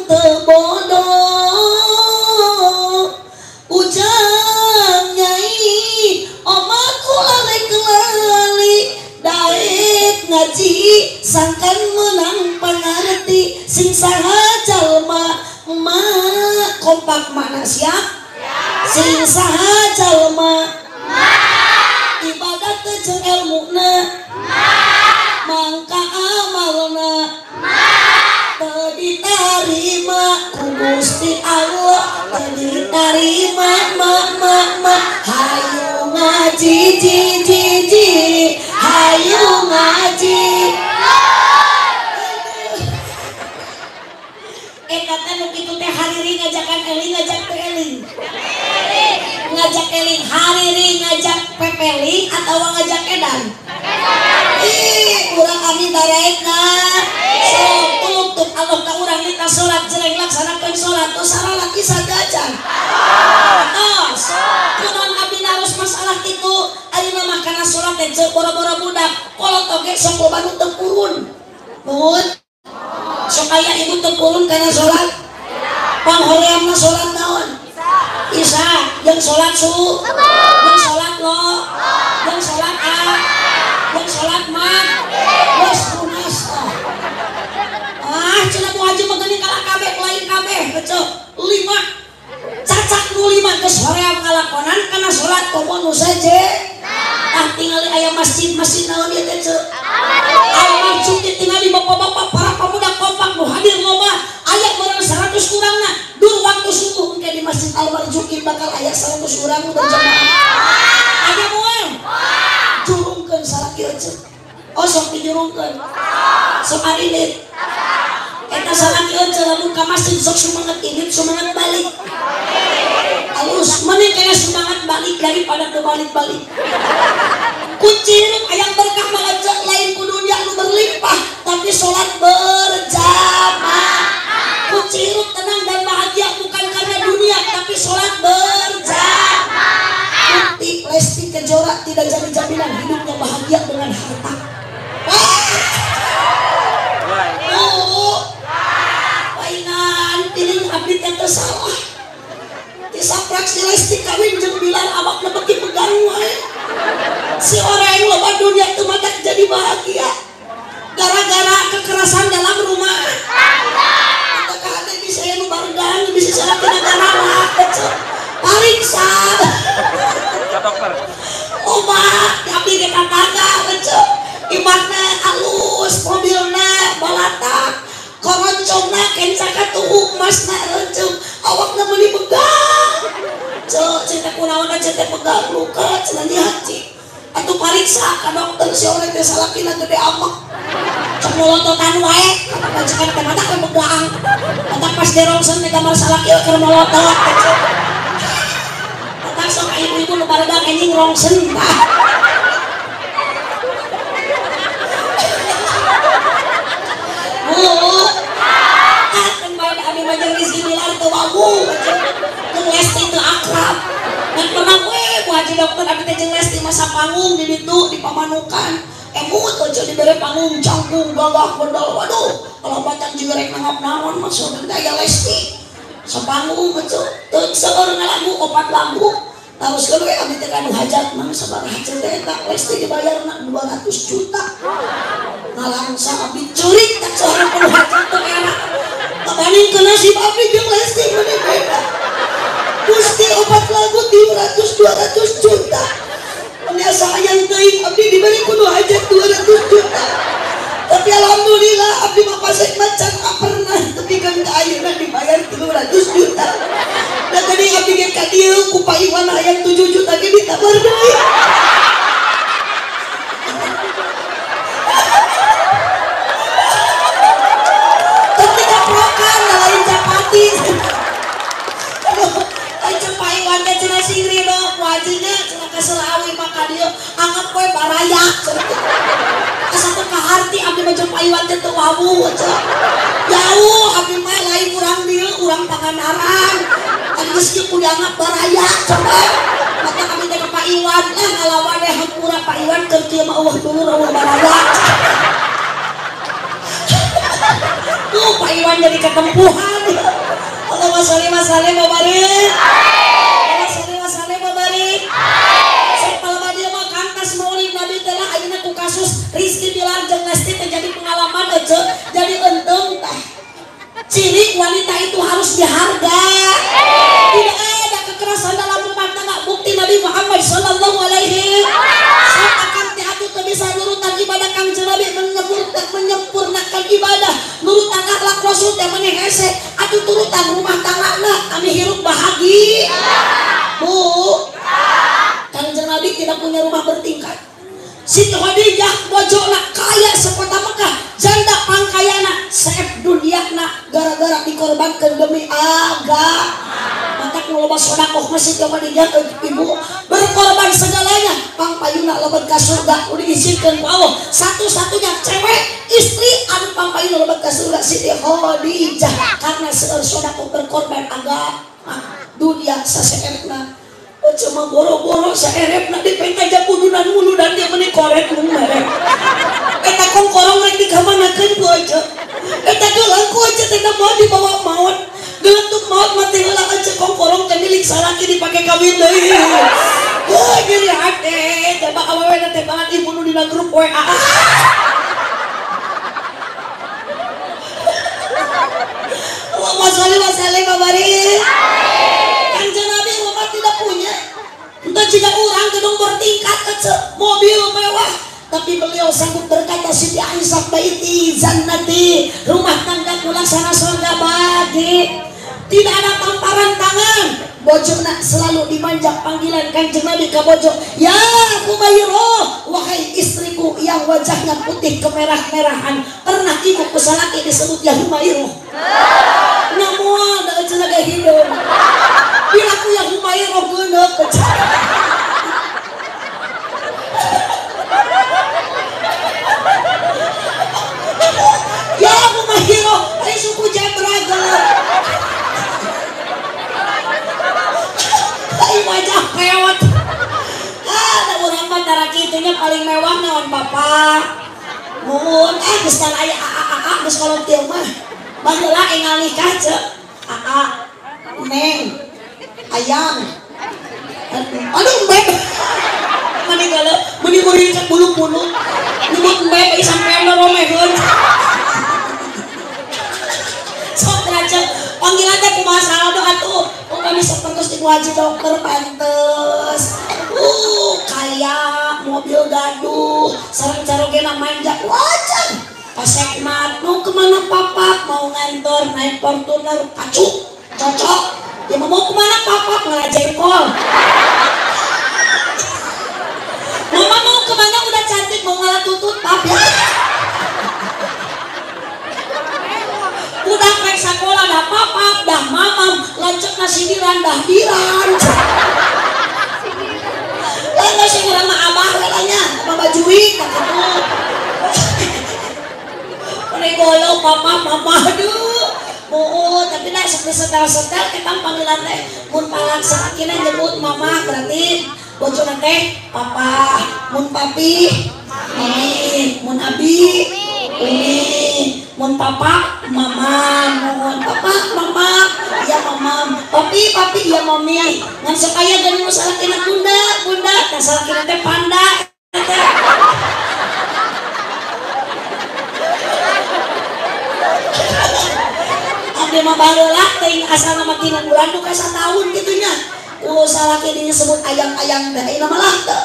S1: teu bodoh. Ujang nyai omat ulah rek lali daek ngaji sangkan menang pangarti sing saha jalma ma kompak mana siap sing saha jalma ibadat teh jeung elmuna mangka amalna teu ditarima ku Gusti Allah teu ditarima ma ma ma. Hayu ngaji ji ji ji hayu ngaji. Eta teh nu kitu teh hariri ngajakan eling ngajak teu eling. Ngajak eling hariri ngajak pepeling atawa ngajak edan. Ih, urang kami daraetna. Sok tulung Allah ka urang minta salat jeleng laksanakeun salat tos saralaki sadajan. Tos. Kunaon abdi naros masalah kitu ayeuna mah kana salat teh jeung boro-boro budak kolot oge sok loba nu teu purun. Nuhun. Sok aya ibu teu purun kana salat. Panghoreamna salat naon? Isya, jeung salat su, jeung salat lo, jeung salat a, jeung salat ma, geus lunas. Ah, cenah Bu Haji mah geuning kalah kabeh lain kabeh keceu 5. Cacak nu 5 geus hoream ngalakonan kana salat komo nu seje. Tah tingali aya masjid-masjid naon ieu teh ceu? Al-Marzuki tingali bapak-bapak para pemuda kompak nu hadir loba aya meureun 100 urangna dur waktu subuh engke di Masjid Al-Marzuki bakal aya 100 urang nu berjamaah. Aya moal? Jurungkeun salaki euceuk. Oh sok dijurungkeun. Sok arinit. Eta salaki euceuk lamun ka masjid sok sumanget indit sumanget balik. Alus mending kena semangat balik daripada terbalik-balik. Kucing ayam berkah malajak lain ku dunia nu berlimpah tapi sholat berjamaah. Kucing tenang dan bahagia bukan karena dunia tapi sholat berjamaah. Bukti Lesti Kejora tidak jadi jaminan hidupnya bahagia dengan harta. Oh, paingan piling abdi teh salah. Tisaprak si Lesti kawin jeung Bilal awakna beuki pegang wae.
S2: Leungeun emasna reuncum awakna meuni begang. Ceu cenah kunaon aja teh pegang luka cenah dihaci. Atuh pariksa ka dokter si oleh teh salakina gede amek. Cek molototan wae kata majikan teh mata we begang. Mata pas derongsen teh gambar salaki keur molotot. Mata sok ibu-ibu nu baregang anjing rongsen tah. Bu, kan bae abi mah jeung Rizky Billar teu wawu jeung Lesti teu akrab. Dan pernah we Bu Haji dokter abi teh jeung Lesti masa panggung di ditu di Pamanukan. Emut aja dibere panggung cangkung gagah bedol. Waduh, kalau batan juga rek nanggap naon mah sodan aya Lesti. Sapanggung aja teu seueur ngalagu opat lagu. Terus we abi teh kanu hajat mah sabaraha hajat teh eta Lesti dibayarna 200 juta. Ngalangsa abdi curik tak seorang penuh hajat teu enak. Kabandingkeun nasib abdi jeung Lesti meuni beda. Gusti opat lagu 300 200 juta. Meni asa hayang teuing abdi diberi kudu hajat 200 juta. Tapi alhamdulillah abdi mah pasek macan pernah tepikeun ka ayeuna dibayar 300 juta. Da tadi abdi ge ka dieu ku Pak Iwan hayang 7 juta ge ditabar deui. Tapi kaprokan lain capati. Aduh, aja Pak Iwan teh cenah sing ridho ku hajinya cenah kesel awi maka dieu anggap we baraya. Asa teu kaharti abdi mah jeung Pak Iwan teh teu wawuh cenah. Jauh abdi mah lain urang dieu urang Pangandaran. Ari geus kieu kudu dianggap baraya coba. Mata kami teh ka Pak Iwan lah ngalawan we hampura Pak Iwan keur kieu mah eueuh dulur eueuh baraya. Tuh Pak Iwan jadi ketempuhan. Allahumma sholli wa sallim wa barik. Allahumma sholli wa sallim wa barik. Sok palema dieu mah kantas maulid Nabi teh lah ayeuna ku kasus Rizky Billar jeung Lesti teh jadi pengalaman aja jadi enteng tah. Ciri wanita itu harus dihargai. Tidak ada kekerasan dalam rumah tangga, bukti Nabi Muhammad sallallahu alaihi wasallam. Akan teh atuh teu bisa nurutan ibadah Kangjeng Nabi menyempurnakan ibadah, nurutan akhlak Rasul teh maneh hese, atuh turutan rumah tanggana kami hirup bahagia. Bu, Kangjeng Nabi tidak punya rumah bertingkat. Siti Khadijah bojona kaya sekota Mekah, janda pangkayana, seep duniana gara-gara dikorbankan demi agama. Mata ku loba sodakoh mah Siti Khadijah ibu berkorban segalanya, pangpayuna lebet ka surga udah diizinkan ku Allah. Satu-satunya cewek istri anu pangpayuna lebet ka surga Siti Khadijah karena seueur sodakoh berkorban agama dunia saseepna. Cuma boro-boro saerepna dipenta japudunan muludan dia meni korek nu merek. Eta kongkorong rek dikamanakeun ku aja. Eta gelang ku aja teh moal dibawa maot. Gelentuk maot mati heula aja kongkorong teh milik salaki dipake kawin deui. Heuh nyeri hate, coba awewe teh banget ibu nu dina grup WA. Allahumma sholli wa sallim wa barik. Kanjeng Nabi rumah tidak punya. Entah jika orang gedung bertingkat kecil, mobil mewah, tapi beliau sanggup berkata Siti Aisyah baiti jannati, rumah tanggaku laksana surga bagi. Tidak ada tamparan tangan. Bojona selalu dimanjak panggilan Kanjeng Nabi ka bojo, ya Humairah, wahai istriku yang wajahnya putih kemerah-merahan. Pernah ibu kusalaki disebut ya Humairah. Nyamual da cenah ge hideung. Bila ku ya Humairah geuneuk. Ya Humairah, ai suku jebra geuleuh. Ai wajah pewot. Ah, da urang mah tara kitunya paling mewah naon bapak. Mun geus tan aya aa geus kolot kieu mah. Baheula enggal nikah ceuk. Aa, neng, ayang. Aduh mbek. Mani galeuh, meuni muringkak bulu-bulu. Nyebut mbek ieu sampean romeheun. Sok raja panggilan teh kumaha saldo atuh. Upami sapertos ibu haji dokter pantes. Kaya mobil gaduh, sareng carogena manja wajar. Pasek mat, mau kemana papa? Mau mau ngantor naik Fortuner pacu cocok. Ya mau kemana papa ngalah jengkol. Mama mau kemana udah cantik mau ngalah tutut pap ya. Udah kayak sekolah dah papap dah mamam lanjut nasi diran dah diran. Lah nasi urang mah abah we nya, abah bajui tak kitu. Meni golok papa mama aduh. Oh, tapi dah sok disetel-setel kita panggilan teh mun palan salakina nyebut mama berarti bojona teh papa, mun papi mami, mun abi umi, mun papa mama, mun papa mama, ya mama, papi papi ya mami. Ngan sok aya geuning nu salakina bunda, bunda, tah salakina teh panda teh. Abdi mah baheula teuing asalna mah 3 bulan duka sataun kitu nya. Ku salaki disebut ayang-ayang teh ayeuna mah lah teu.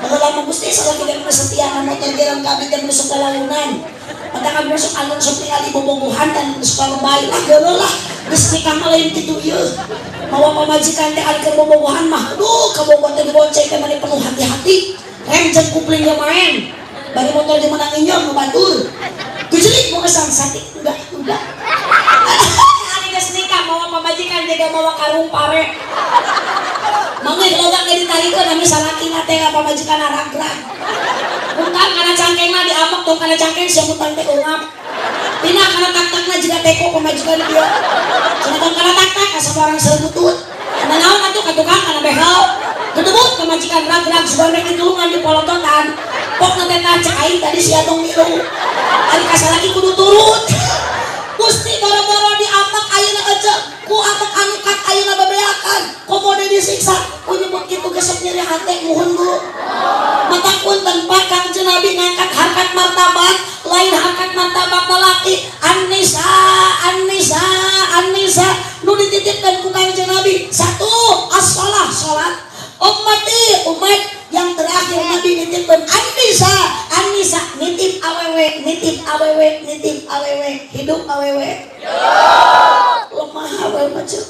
S2: Baheula mah Gusti salaki teh setia na motor gerang ka abdi teh masuk ka launan. Mata kami masuk alun sok ningali bobogohan dan suka lebay lah geuleuh lah. Geus nikah mah lain kitu ieu. Mawa pamajikan teh ari keur bobogohan mah aduh kabogoh teh dibonceng teh mani penuh hati-hati. Rem jeung kupling ge maen. Bari motor ge meunang injem nu batur. Geus mau kesan satik enggak enggak. Ari geus nikah mawa pamajikan teh mawa karung pare. Manggih loga ge ditarikeun ami salakina teh ka pamajikan ragrag. Muntah kana cangkengna diamek tong kana cangkeng sia muntah teh ungap. Pindah kana tak-takna jiga teko pamajikan ieu. Cenah tong kana tak-tak asa orang seubutut. Kana naon atuh ka tukang kana behel. Gedebut pamajikan ragrag sugan rek ditulungan di polototan. Pokna teh tah cek aing tadi sia tong milu. Ari ka salaki kudu turut. Gusti boro-boro diamek ayeuna ece ku amek anu kat ayeuna bebeakan komo deui disiksa ku nyebut kitu ge sok nyeri hate muhun bu. Mata punten Pak Kangjeng Nabi ngangkat harkat martabat lain harkat martabat lalaki An-Nisa An-Nisa An-Nisa nu dititipkeun ku Kangjeng Nabi satu as-shalah salat ummati umat yang terakhir Nabi nitipkeun An-Nisa An-Nisa nitip awewe nitip awewe nitip awewe hidup awewe lemah awewe mah ceu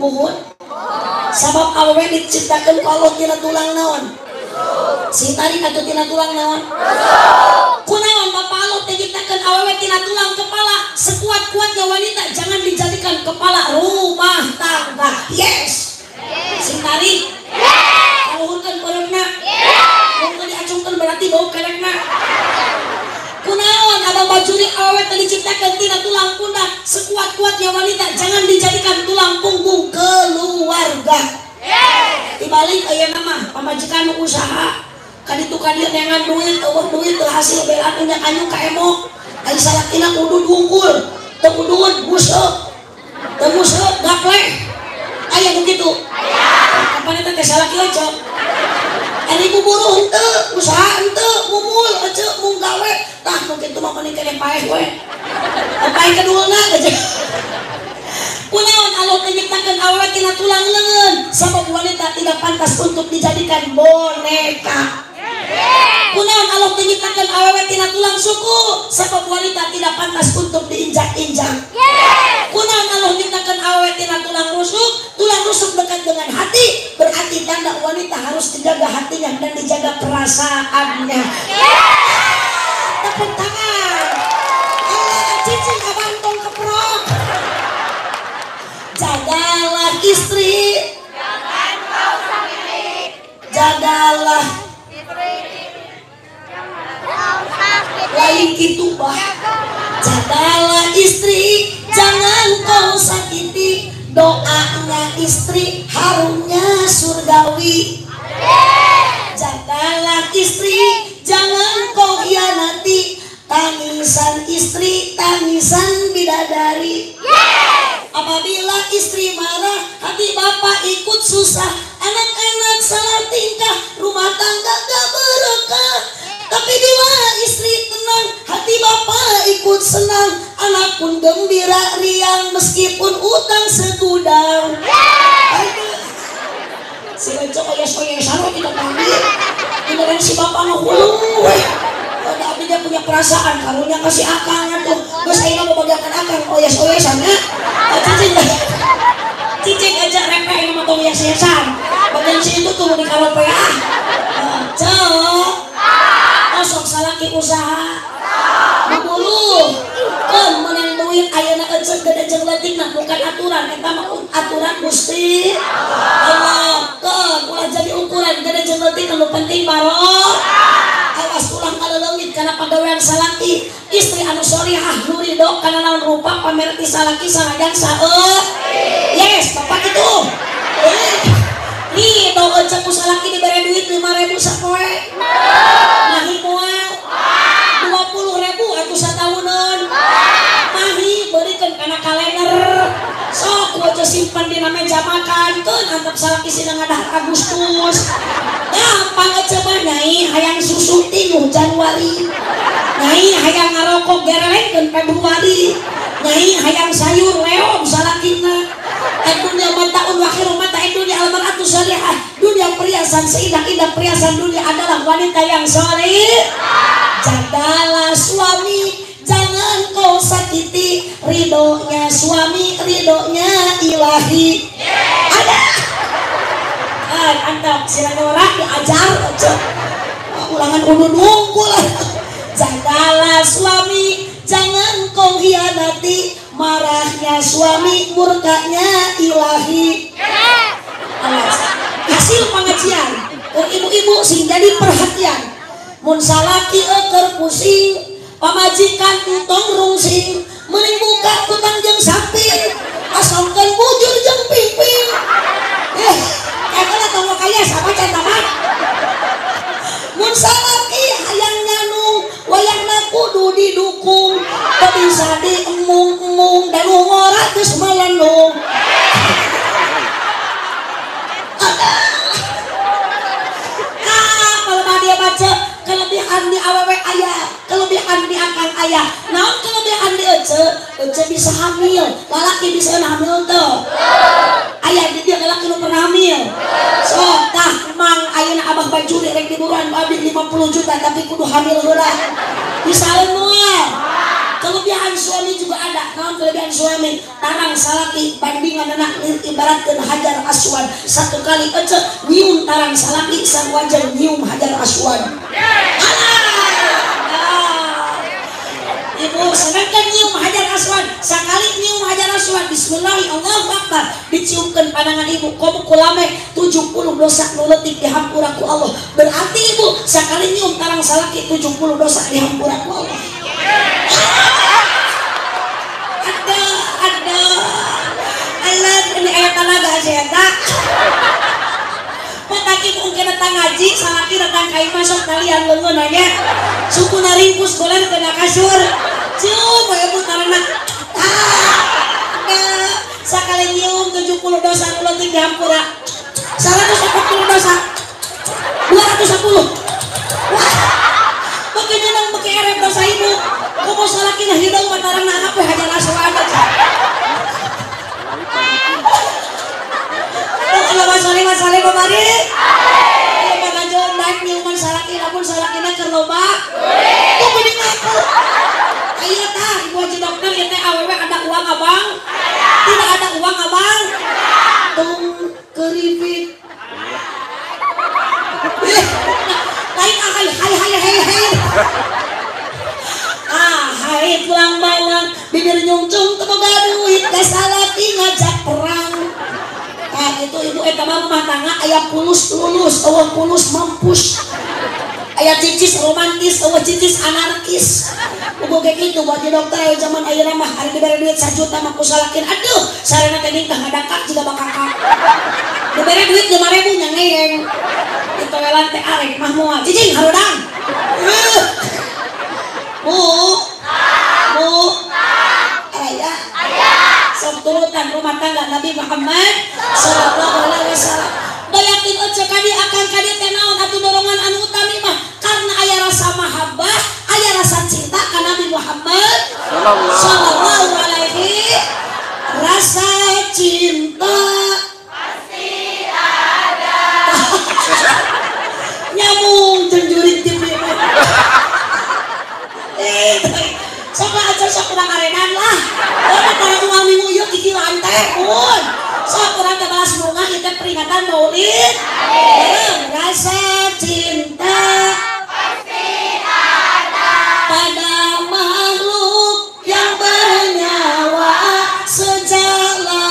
S2: muhun sabab awewe diciptakeun ku Allah tina tulang naon sing tarik atuh tina tulang naon kunaon Bapak Allah teh nyiptakeun awewe tina tulang kepala sekuat-kuatnya wanita jangan dijadikan kepala rumah tangga. Yes sing tarik kaluhurkeun pereuna mun diacungkeun berarti bau kelekna. Kunaon abang bajuri awewe teh diciptakeun tina tulang pundak sekuat-kuatnya wanita jangan dijadikan tulang punggung keluarga. Dibalik ayeuna mah pamajikan nu usaha kaditu ka dieu neangan duit eueuh duit teu hasil belaan unyak anyuk ka emok ari salakina udud wungkul teu udud buseuk teu buseuk gapleh aya nu kitu aya kapan eta teh salaki ece ari ibu buruh henteu usaha henteu mumul ece mung gawe tah nu kitu mah mending keneh paeh we paeh kedulna aja. Kunaon Allah teh nyiptakeun awewe tina tulang leungeun sabab wanita tidak pantas untuk dijadikan boneka. Kunaon Allah teh nyiptakeun awewe tina tulang suku sabab wanita tidak pantas untuk diinjak-injak. Kunaon Allah nyiptakeun awewe tina tulang rusuk dekat dengan hati berarti tanda wanita harus dijaga hatinya dan dijaga perasaannya. Tepuk tangan. Allah cicing abantong keprok. Jagalah istri,
S3: jangan kau sakiti.
S2: Jagalah
S3: istri, jangan kau sakiti.
S2: Lain kitu bah. Jagalah istri, jangan kau sakiti. Doanya istri harumnya surgawi. Jagalah istri, jangan kau hianati. Tangisan istri, tangisan bidadari. Apabila istri marah, hati bapak ikut susah. Anak-anak salah tingkah, rumah tangga gak berkah. Tapi bila istri tenang, hati bapak ikut senang. Anak pun gembira riang, meskipun utang segudang. Si Rejo oyes-oyesan we kita tadi. Beneran si bapak ngahulung we. Ada abdi dia punya perasaan, karunya kasih akang atuh. Geus ayeuna mau bagiakan akang. aturan eta mah aturan Gusti Allah. Keun ulah jadi ukuran gede jeung leutik anu penting barokah. Awas ulah kaleleungit kana pagawean salaki. Istri anu solihah nu ridho kana naon rupa pamer ti salaki sanajan saeutik. Yes, bapak itu. Ridho ece ku salaki dibere duit 5.000 sapoe. Mahi moal 20.000 atuh satauneun. Mahi beurikeun kana kalender. Sok ku ece simpen dina meja makan keun antep salaki sina ngadahar Agustus. Gampang ece mah nyai hayang susu tinuh Januari. Nyai hayang ngarokok gerelengkeun Februari. Nyai hayang sayur leom salakina. Dunia mataun wa khairu mata'id dunia al-mar'atu shalihah. Dunia perhiasan seindah-indah perhiasan dunia adalah wanita yang soleh. Jagalah suami, jangan kau sakiti. Ridhonya suami, ridhonya ilahi. Ada. Antap silakan orang diajar ulangan ulun unggul. Jagalah suami, jangan kau hianati. Marahnya suami, murkanya ilahi. Awas. Hasil pengajian ibu-ibu sing jadi perhatian. Mun salaki eukeur pusing, pamajikan entong rungsing, meuring buka kutang jeung samping, asongkeun bujur jeung pingping. Eta lah tong kaya sama can tamat. Mun salaki hayang nyanung, wayahna kudu didukung, teu bisa diemung-emung dan ngora geus melenung. Ah, kalau dia baca kelebihan di awewe aya, kelebihan di akang aya. Naon kelebihan di ece? Ece bisa hamil, lalaki bisa hamil teu. Aya di dia lalaki nu pernah hamil. So, tah mang ayeuna abah bajuri rek diburuan ku abdi 50 juta tapi kudu hamil heula. Bisa moal. Kelebihan suami juga ada. Naon kelebihan suami? Tarang salaki bandingan anak ibaratkeun hajar aswad. Satu kali ece nyium tarang salaki sang wajan nyium hajar aswad. Alah. Ibu sedangkan nyium hajar aswad, sakali nyium hajar aswad bismillahirrahmanirrahim Allahu akbar diciumkeun pandangan ibu komo kulame 70 dosa nu leutik dihampura ku Allah. Berarti ibu sakali nyium tarang salaki 70 dosa dihampura ku Allah. Ada Allah ini ayat tanaga aja ya tak petaki mungkin datang ngaji salaki datang kai masuk kalian leungeun nanya suku naringkus goler kena kasur cium we ibu tarana sakali nyium 70 dosa nu leutik dihampura 140 dosa 210. Wah, beuki nyeunang beuki erep dosa ibu. Komo salaki na hidung mah tarangna anak we hajar aswad aja. Allahumma sholli wa sallim wa barik. Amin. Ngajon nyiuman salaki lamun salakina keur loba. Tuh mending aku. Ayo tah ibu haji dokter ieu teh awewe ada uang abang? Tidak ada uang abang? Tung keripit. Lain hai hai hai hai hai. Ah hai pulang bawang bibir nyungcung teu boga duit ka salaki ngajak perang. Nah itu ibu eta mah rumah tangga aya pulus lulus, eueuh pulus mampus. Aya cicis romantis, eueuh cicis anarkis. Ugo ge kitu buat di dokter aya zaman ayeuna mah ari dibere duit 1 juta mah ku salakin. Aduh, sarena teh ningkah ngadangkak jiga bakakak. Dibere duit 5.000 nya ngeyeng. Ditoelan teh arek mah moal. Cicing harudang. Bu. Bu. Aya. Aya. Sok turutan rumah tangga Nabi Muhammad sallallahu alaihi wasallam. Bayakin ece kadi akan kadi teh naon atuh dorongan anu utami mah karena aya rasa mahabbah, aya rasa cinta ka Nabi Muhammad sallallahu alaihi. Rasa cinta
S3: pasti ada.
S2: Nyamung jeung jurig ti sok lah aja sok kurang arenan lah. Orang tara unggal minggu ieu kikilan teh mun. Sok urang teh balas bunga ieu teh peringatan Maulid. Bareng rasa cinta
S3: pasti ada
S2: pada makhluk yang bernyawa sejak lama.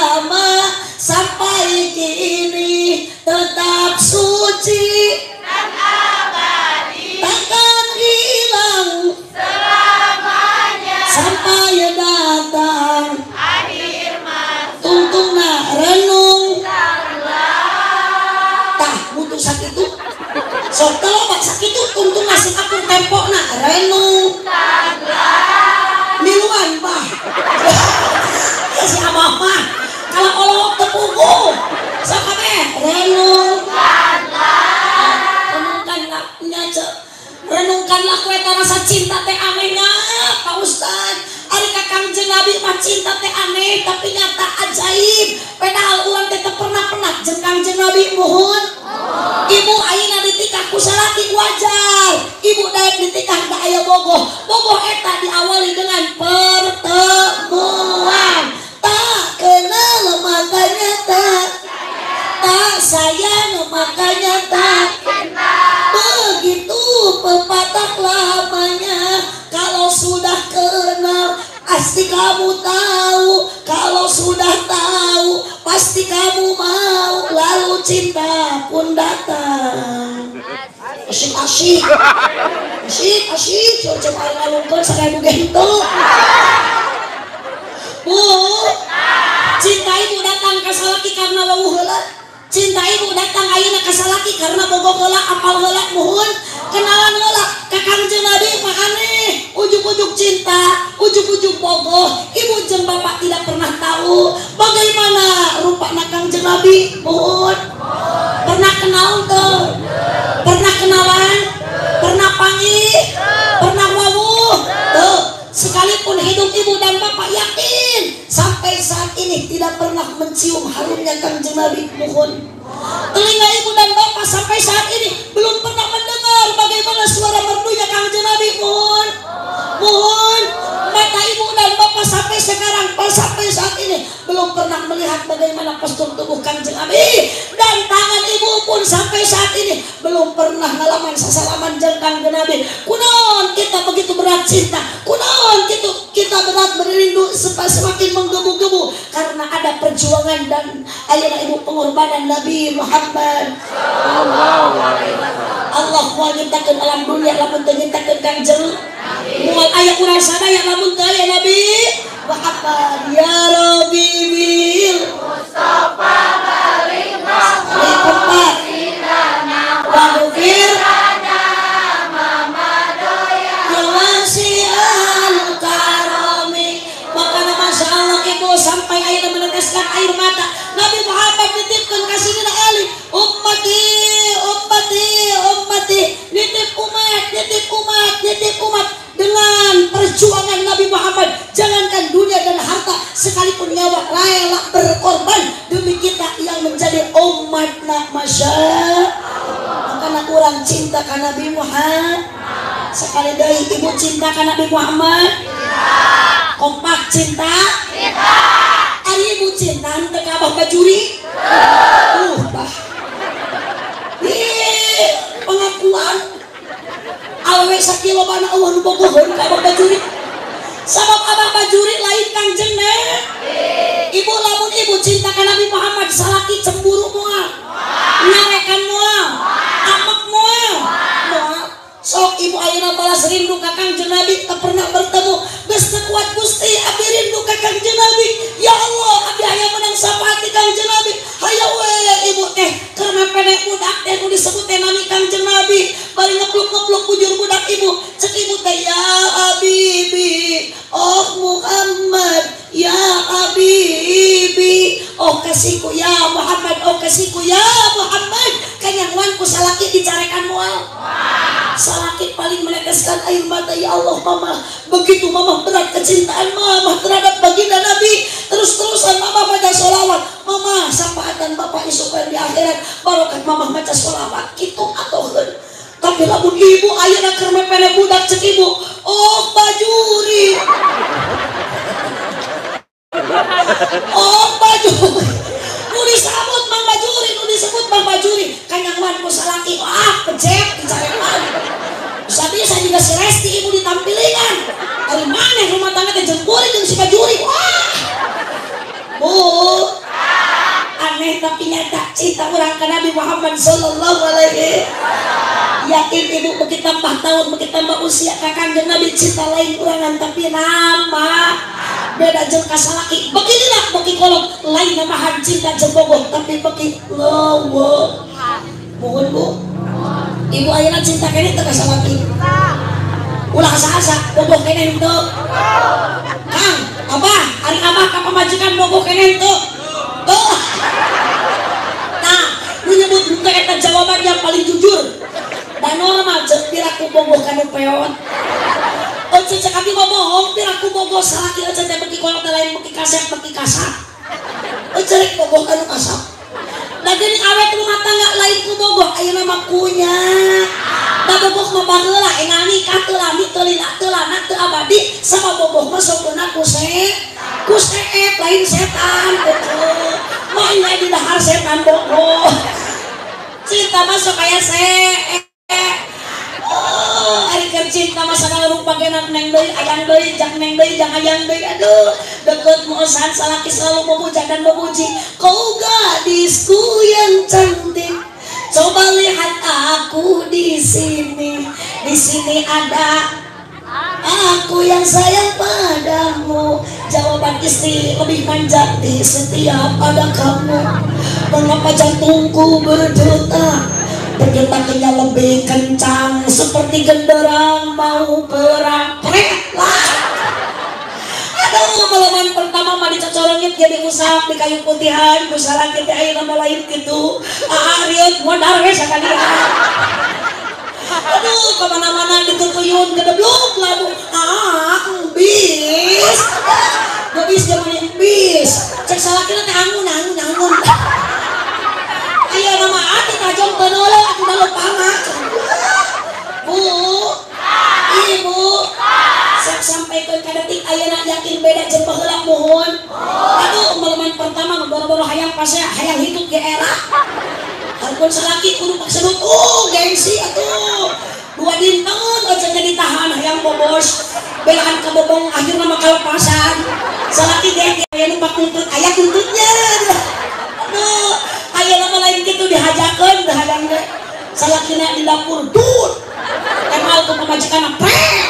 S2: Renungkanlah miluan bah. Si abah mah kalau olok tepugu sok kabeh renungkanlah. Renungkanlah nya renungkanlah ku eta rasa cinta teh anehnya Pak Ustad. Ari ka Kangjeng Nabi mah cinta teh aneh tapi nyata ajaib. Padahal urang teh teu pernah-pernah jeung Kangjeng Nabi muhun. Ibu ayeuna ditikah ku salaki wajar. Ibu daek ditikah da aya bogoh. Bogoh eta diawali dengan pertemuan. Tak kenal makanya tak sayang makanya tak kenal. Begitu pepatah lamanya, kalau sudah kenal pasti kamu tahu, kalau sudah tahu pasti kamu mau, lalu cinta pun datang. Asyik asyik asyik asyik, coba ngalungkeun sakaribu gento. Bu, cinta ibu datang ka salaki karena wawuh heula. Cinta ibu datang ayeuna ka salaki karena bogoh heula, apal heula, muhun kenalan heula. Ka Kangjeng Nabi mah aneh, ujug-ujug cinta, ujug-ujug bogoh. Ibu jeung bapak tidak pernah tahu bagaimana rupana Kangjeng Nabi, muhun. Pernah kenal teu? Pernah kenalan? Pernah panggih? Pernah wawuh? Tuh. Sekalipun hidup ibu dan bapak yakin sampai saat ini tidak pernah mencium harumnya Kangjeng Nabi, muhun. Telinga ibu dan bapak sampai saat ini belum pernah mendengar bagaimana suara merdunya Kangjeng Nabi, muhun. Muhun. Mata ibu dan bapak sampai sekarang, sampai saat ini belum pernah melihat bagaimana postur tubuh Kangjeng Nabi, dan tangan ibu pun sampai saat ini belum pernah ngalaman sasalaman jeung Kangjeng Nabi. Kunaon kita begitu berat cinta, kunaon kita berat merindu semakin menggebu-gebu karena ada perjuangan dan ayeuna ibu pengorbanan Nabi Muhammad. Allah moal nyiptakeun alam dunia lamun teu nyiptakeun Kangjeng Nabi. Moal aya urang sadaya lamun teu aya Nabi Muhammad. Ya Rabbi bil
S3: Mustafa balik
S2: waghfir Masya Allah ibu sampai ayeuna meneteskan air mata. Nabi Muhammad nitipkeun ka Sayyidina Ali, ummati ummati ummati, nitip umat, nitip umat, nitip umat. Dengan perjuangan Nabi Muhammad, jangankan dunia dan harta, sekalipun nyawa rela berkorban demi kita yang menjadi umat. Nak Masya Allah, karena kurang cinta ka Nabi Muhammad. Sekali deui ibu cinta ka Nabi Muhammad. Kompak cinta?
S3: Cinta.
S2: Ari ibu cinta henteu ka Abah Bajuri? Bah. Ih, pengakuan. Awewe sakilo bana eueuh nu bogoheun ka Abah Bajuri. Sabab Abah Bajuri lain Kangjeng Nabi. Ibu lamun ibu cinta ka Nabi Muhammad, salaki cemburu moal. Nyarekan moal. Amek moal. Moal. Sok ibu ayeuna balas rindu ka Kangjeng Nabi, teu pernah bertemu. Geus teu kuat Gusti, abdi rindu ka Kangjeng Nabi. Ya Allah, abdi hayang menang syafaat ti Kangjeng Nabi. Hayo we ibu teh keur mepene budak teh nu disebut teh nami Kangjeng Nabi. Bari ngepluk-ngepluk bujur budak ibu. Cek ibu teh ya habibi, oh Muhammad, ya habibi, oh kasihku ya Muhammad, oh kasihku ya Muhammad. Kanyahoan ku salaki dicarekan moal. Salaki paling meneteskan air mata, ya Allah mama, begitu mama berat kecintaan mama terhadap baginda Nabi, terus-terusan mama baca sholawat, mama syafaatan bapak isukan di akhirat, barokat mama baca sholawat gitu atau heun. Tapi lamun ibu ayeuna keur mepene budak cek ibu, oh Bajuri, oh Bajuri, nu disebut Mang Bajuri, nu disebut Mang Bajuri, kanyahoan ku salaki, ah pecet dicarekan. Bisa-bisa juga si Resti ibu ditampilingan. Dari mana rumah tangga teh jempuri jeung si Bajuri. Wah. Bu, aneh tapi nyata cinta urang ka Nabi Muhammad sallallahu alaihi. Yakin ibu begitu tambah tahun, begitu tambah usia ka Kangjeng Nabi cinta lain urangan tapi nama beda jeung ka salaki. Beginilah beki kolot lain namahan cinta jeung bogoh tapi beki leuweung. Mohon Bu. Ibu ayeuna cinta keneh teu ka salaki? Ulah asa-asa bogoh keneh henteu. Kang, abah, ari abah ka pamajikan bogoh keneh henteu. Tuh. Nah, nu nyebut henteu eta jawaban yang paling jujur. Da normal ceuk piraku bogoh ka nu peot. Ece cek abi mah bohong, piraku bogoh salaki ece teh beuki kolot teh lain beuki kasep beuki kasar. Ece rek bogoh ka nu kasar. Da geuning awet rumah tangga lain ku bogoh ayeuna mah kunya. Da bogoh mah baheula enggal nikah teu lami teu lila teu lana teu abadi sama bogoh mah sokna ku seep lain setan ece. Mah nya di dahar setan bogoh. Cinta mah sok aya seep. Oh, ari keur cinta mah sagala rupa genak neng deui ayang deui jang neng deui jang ayang deui aduh deket moosan salaki selalu memuja dan memuji. Kau gadisku yang cantik, coba lihat aku di sini. Di sini ada aku yang sayang padamu. Jawaban istri lebih manja di setiap ada kamu. Mengapa jantungku berdetak? Berdetaknya lebih kencang seperti genderang mau perang. Lah. Aduh, malaman pertama mah dicocorongit jadi usap di kayu putihan, ku salaki teh ayeuna mah lain kitu. Ariut modar we sakalian. Aduh, kemana-mana ditutuyun gedebluk labu. Ah, bis. Bis zaman bis. Cek salakina teh angun angun angun. Ayo nama ati tajong teu neuleuh atuh da leumpang. Bu, ibu, sok sampaikeun ka detik ayeuna yakin beda jeung baheula muhun. Aduh, malaman pertama boro-boro hayang pasea hayang hitut ge era. Harpun salaki kudu paksedut, gengsi atuh. Dua dinten aja jadi ditahan hayang bobos. Belaan ka bobong akhirna mah kalepasan. Salaki ge aya nu tuntut aya tuntutnya. Aduh, ayeuna mah lain kitu dihajakeun dihadang ge. Salakina di dapur dut. Emal ku pamajikanna prek.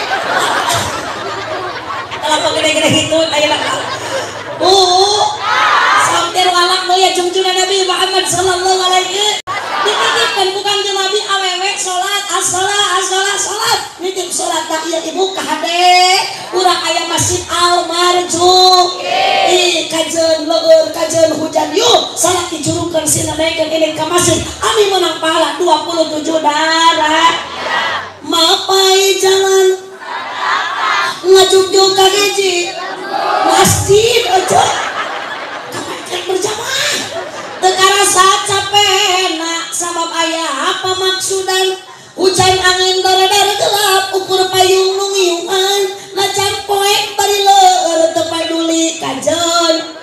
S2: Kalapa gede-gede hitut ayeuna. Bu, samtir walak deui jungjungan Nabi Muhammad sallallahu alaihi. Dititipkeun ku Kangjeng Nabi awewe salat, as-shalah, as-shalah, salat. Nitip salat ka ieu ibu ka hade. Urang aya Masjid Al-Marzuq. Ih, kajeun leueur, kajeun hujan yuk. Salat dijurungkeun sina naikeun ini ka masjid. Ami menang pahala 27 darah. Mapai jalan ngajugjug ka hiji masjid aja. Kapan berjamaah teu karasa capena sabab aya apa maksudan hujan angin dara-dara gelap ukur payung nu ngiungan najan poek bari leur teu paduli kajeun.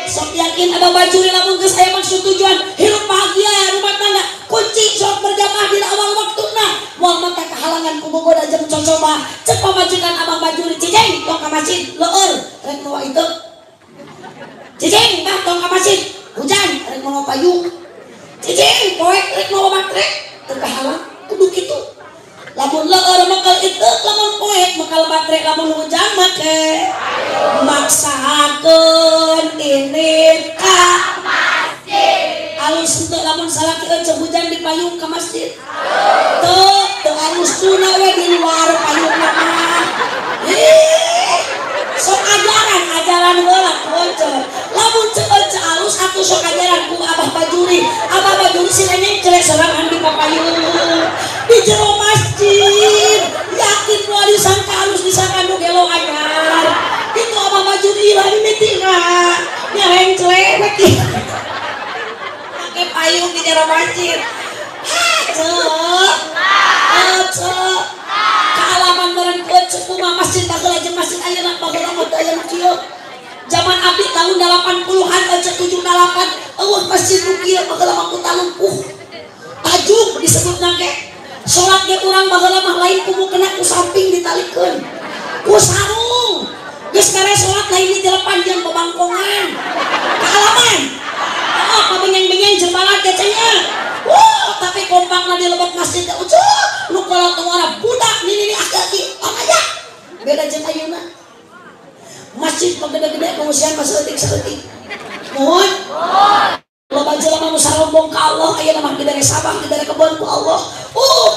S2: Sok yakin abah bajuri lamun geus aya maksud tujuan hirup bahagia rumah tangga kunci sok berjamaah dina awal waktuna moal mata kahalangan ku bogoda jeung cocoba cek pamajikan abah bajuri cicing tong ka masjid leur rek mawa itu cicing bah tong ka masjid hujan rek mawa payung cicing poek rek mawa matre teu kahalang kudu kitu lamun leur makal itu lamun poek makal matre lamun hujan make maksakeun ini ka masjid alus henteu lamun salaki eueuh hujan di payung ka masjid teu teu alus tuna we di luar payungna mah. Ih, sok ajaran ajaran heula ku lamun ceu alus atuh sok ajaran ku abah bajuri. Abah bajuri si nenek celek sorangan di papayung di jero masjid yakin moal disangka alus disangka nu gelo anyar itu abah bajuri lah mimitina nyareng celek we make payung di jero masjid. Ceu ceu kaalaman meureun ku kumaha masjid baheula jeung masjid ayeuna baheula mah teu aya nu kieu. Zaman abdi tahun 80-an ece 78 eueuh masjid nu kieu baheula mah ku talumpuh. Tajug disebutna ge. Salat ge urang baheula mah lain ku mukena ku samping ditalikeun. Ku sarung. Geus beres salat lain ditelepan jeung babangkongan. Kaalaman. Oh, pabenyeng-benyeng jeung balat ge cenah. Wah, tapi kompakna di lebet masjid teh ucuh, nu kolot teu budak nini aki-aki aja. Beda jeung ayeuna. Masjid mah gede-gede pengungsian mah saeutik-saeutik. Mohon. Loba jelema nu sarombong ka Allah ayeuna mah dibere sabah, dibere kebon ku Allah.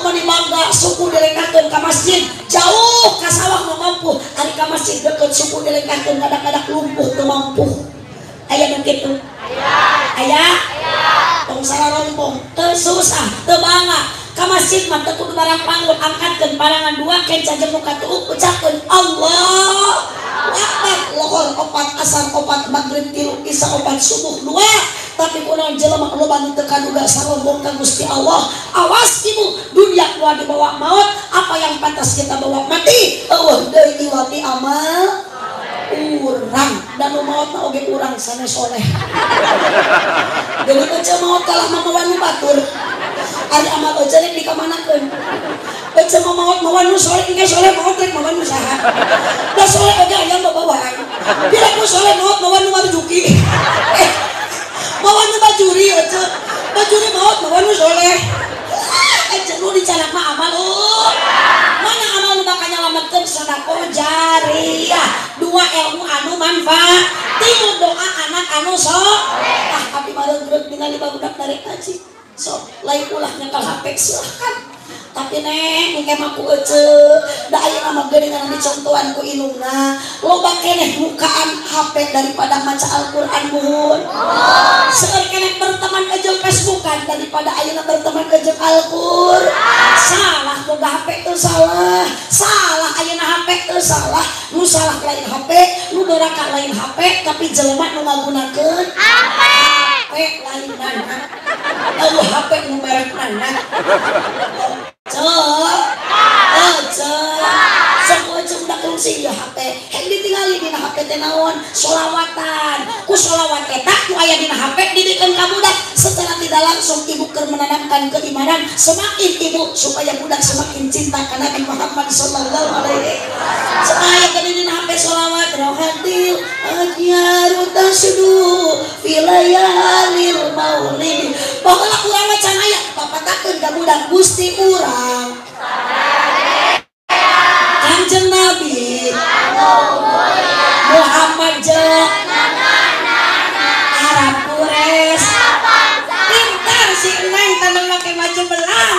S2: Meni mangga suku dilengkahkeun ka masjid jauh ka sawah mah mampu ari ka masjid deukeut suku dilengkahkeun kadang-kadang lumpuh teu mampu. Aya nu kitu? Aya. Tong salah rompong, teu susah, teu bangga. Ka masjid mah teu kudu barang panggut, angkatkeun parangan dua kenca jemu ka tuuk ucapkeun Allah Akbar. Lohor opat, asar opat, maghrib tilu, isya opat, subuh dua. Tapi kunaon jelema loba nu teu kaduga sarombong ka Gusti Allah. Awas ibu, dunia kuat dibawa maut, apa yang pantas kita bawa mati. Eueuh deui iwati amal urang dan nu maot mah oge urang sanes soleh. Deui ece maot kalah mamawan nu batur. Ari amal ece rek dikamanakeun. Ece mah maot mawan nu soleh engke soleh maot rek mawan nu saha. Da soleh oge aya babawaan. Pira ku soleh maot mawan nu marjuki. Mawan nu bajuri ece. Bajuri maot mawan nu soleh. Ece nu dicanak mah amal mana amal nu bakal nyalametkeun sedekah jariah. Dua ilmu anu manfaat, tilu doa anak anu soleh. Tah abdi mareungeut ningali babudak darek ngaji. Sok lain ulah nyekel HP silahkan. Tapi neng engke mah ku ece da ayeuna mah geuningan dicontohan ku indungna loba keneh bukaan HP daripada maca Al-Qur'an muhun. Seueur keneh berteman jeung Facebookan daripada ayeuna berteman jeung Al-Qur'an. Salah boga HP teu salah. Salah ayeuna HP teu salah. Nu salah lain HP, nu doraka lain HP, tapi jelema nu ngagunakeun HP lain mana. Eueuh HP nu merek mana. Sok udah kungsi ya HP. Hek ditinggali dina HP teh naon? Solawatan. Ku solawat eta nu aya dina HP dibikeun ka budak. Secara tidak langsung ibu keur menanamkan keimanan, semakin ibu supaya budak semakin cinta ka Nabi Muhammad sallallahu alaihi wasallam. Supaya keur dina HP solawat rohatil ajyaru tasdu filayalil maulid. Baheula urang mah can aya papatakeun ka budak Gusti urang. Kanjeng Nabi Muhammad jeung Arab Quraisy. Pintar si Neng tanang make baju belang.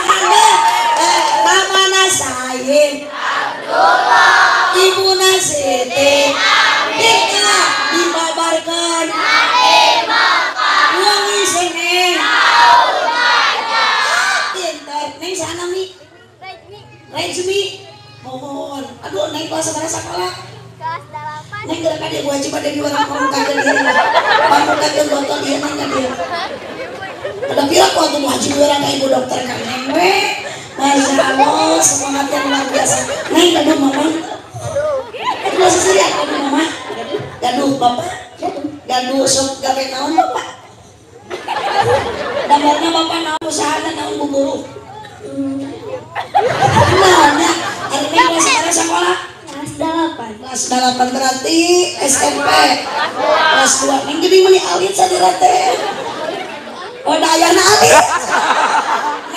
S2: Ramana Said Abdullah, Ibuna Siti Aminah, dibabarkeun wengi Senin. Pintar Neng sana mi Rejmi. Mohon, aduh naik kelas sabaraha sekolah?
S3: Kelas 8.
S2: Neng geura ka dieu wajib ada di urang pamungkakeun ieu. Pamungkakeun botol ieu neng ka dieu. Ada pira ku atuh wajib urang ka ibu dokter ka neng we. Masya Allah, semangatnya luar biasa. Neng gaduh mama. Aduh seserian gaduh mama. Gaduh bapak. Gaduh sok gawe naon bapak? Damarna bapak naon usahana naon buburuh? Naonnya? Hari ini kelas berapa sekolah?
S3: Kelas 8.
S2: Kelas 8 berarti SMP. Kelas 2. Neng geuning meuni alit sadira teh. Oh, da ayana alit.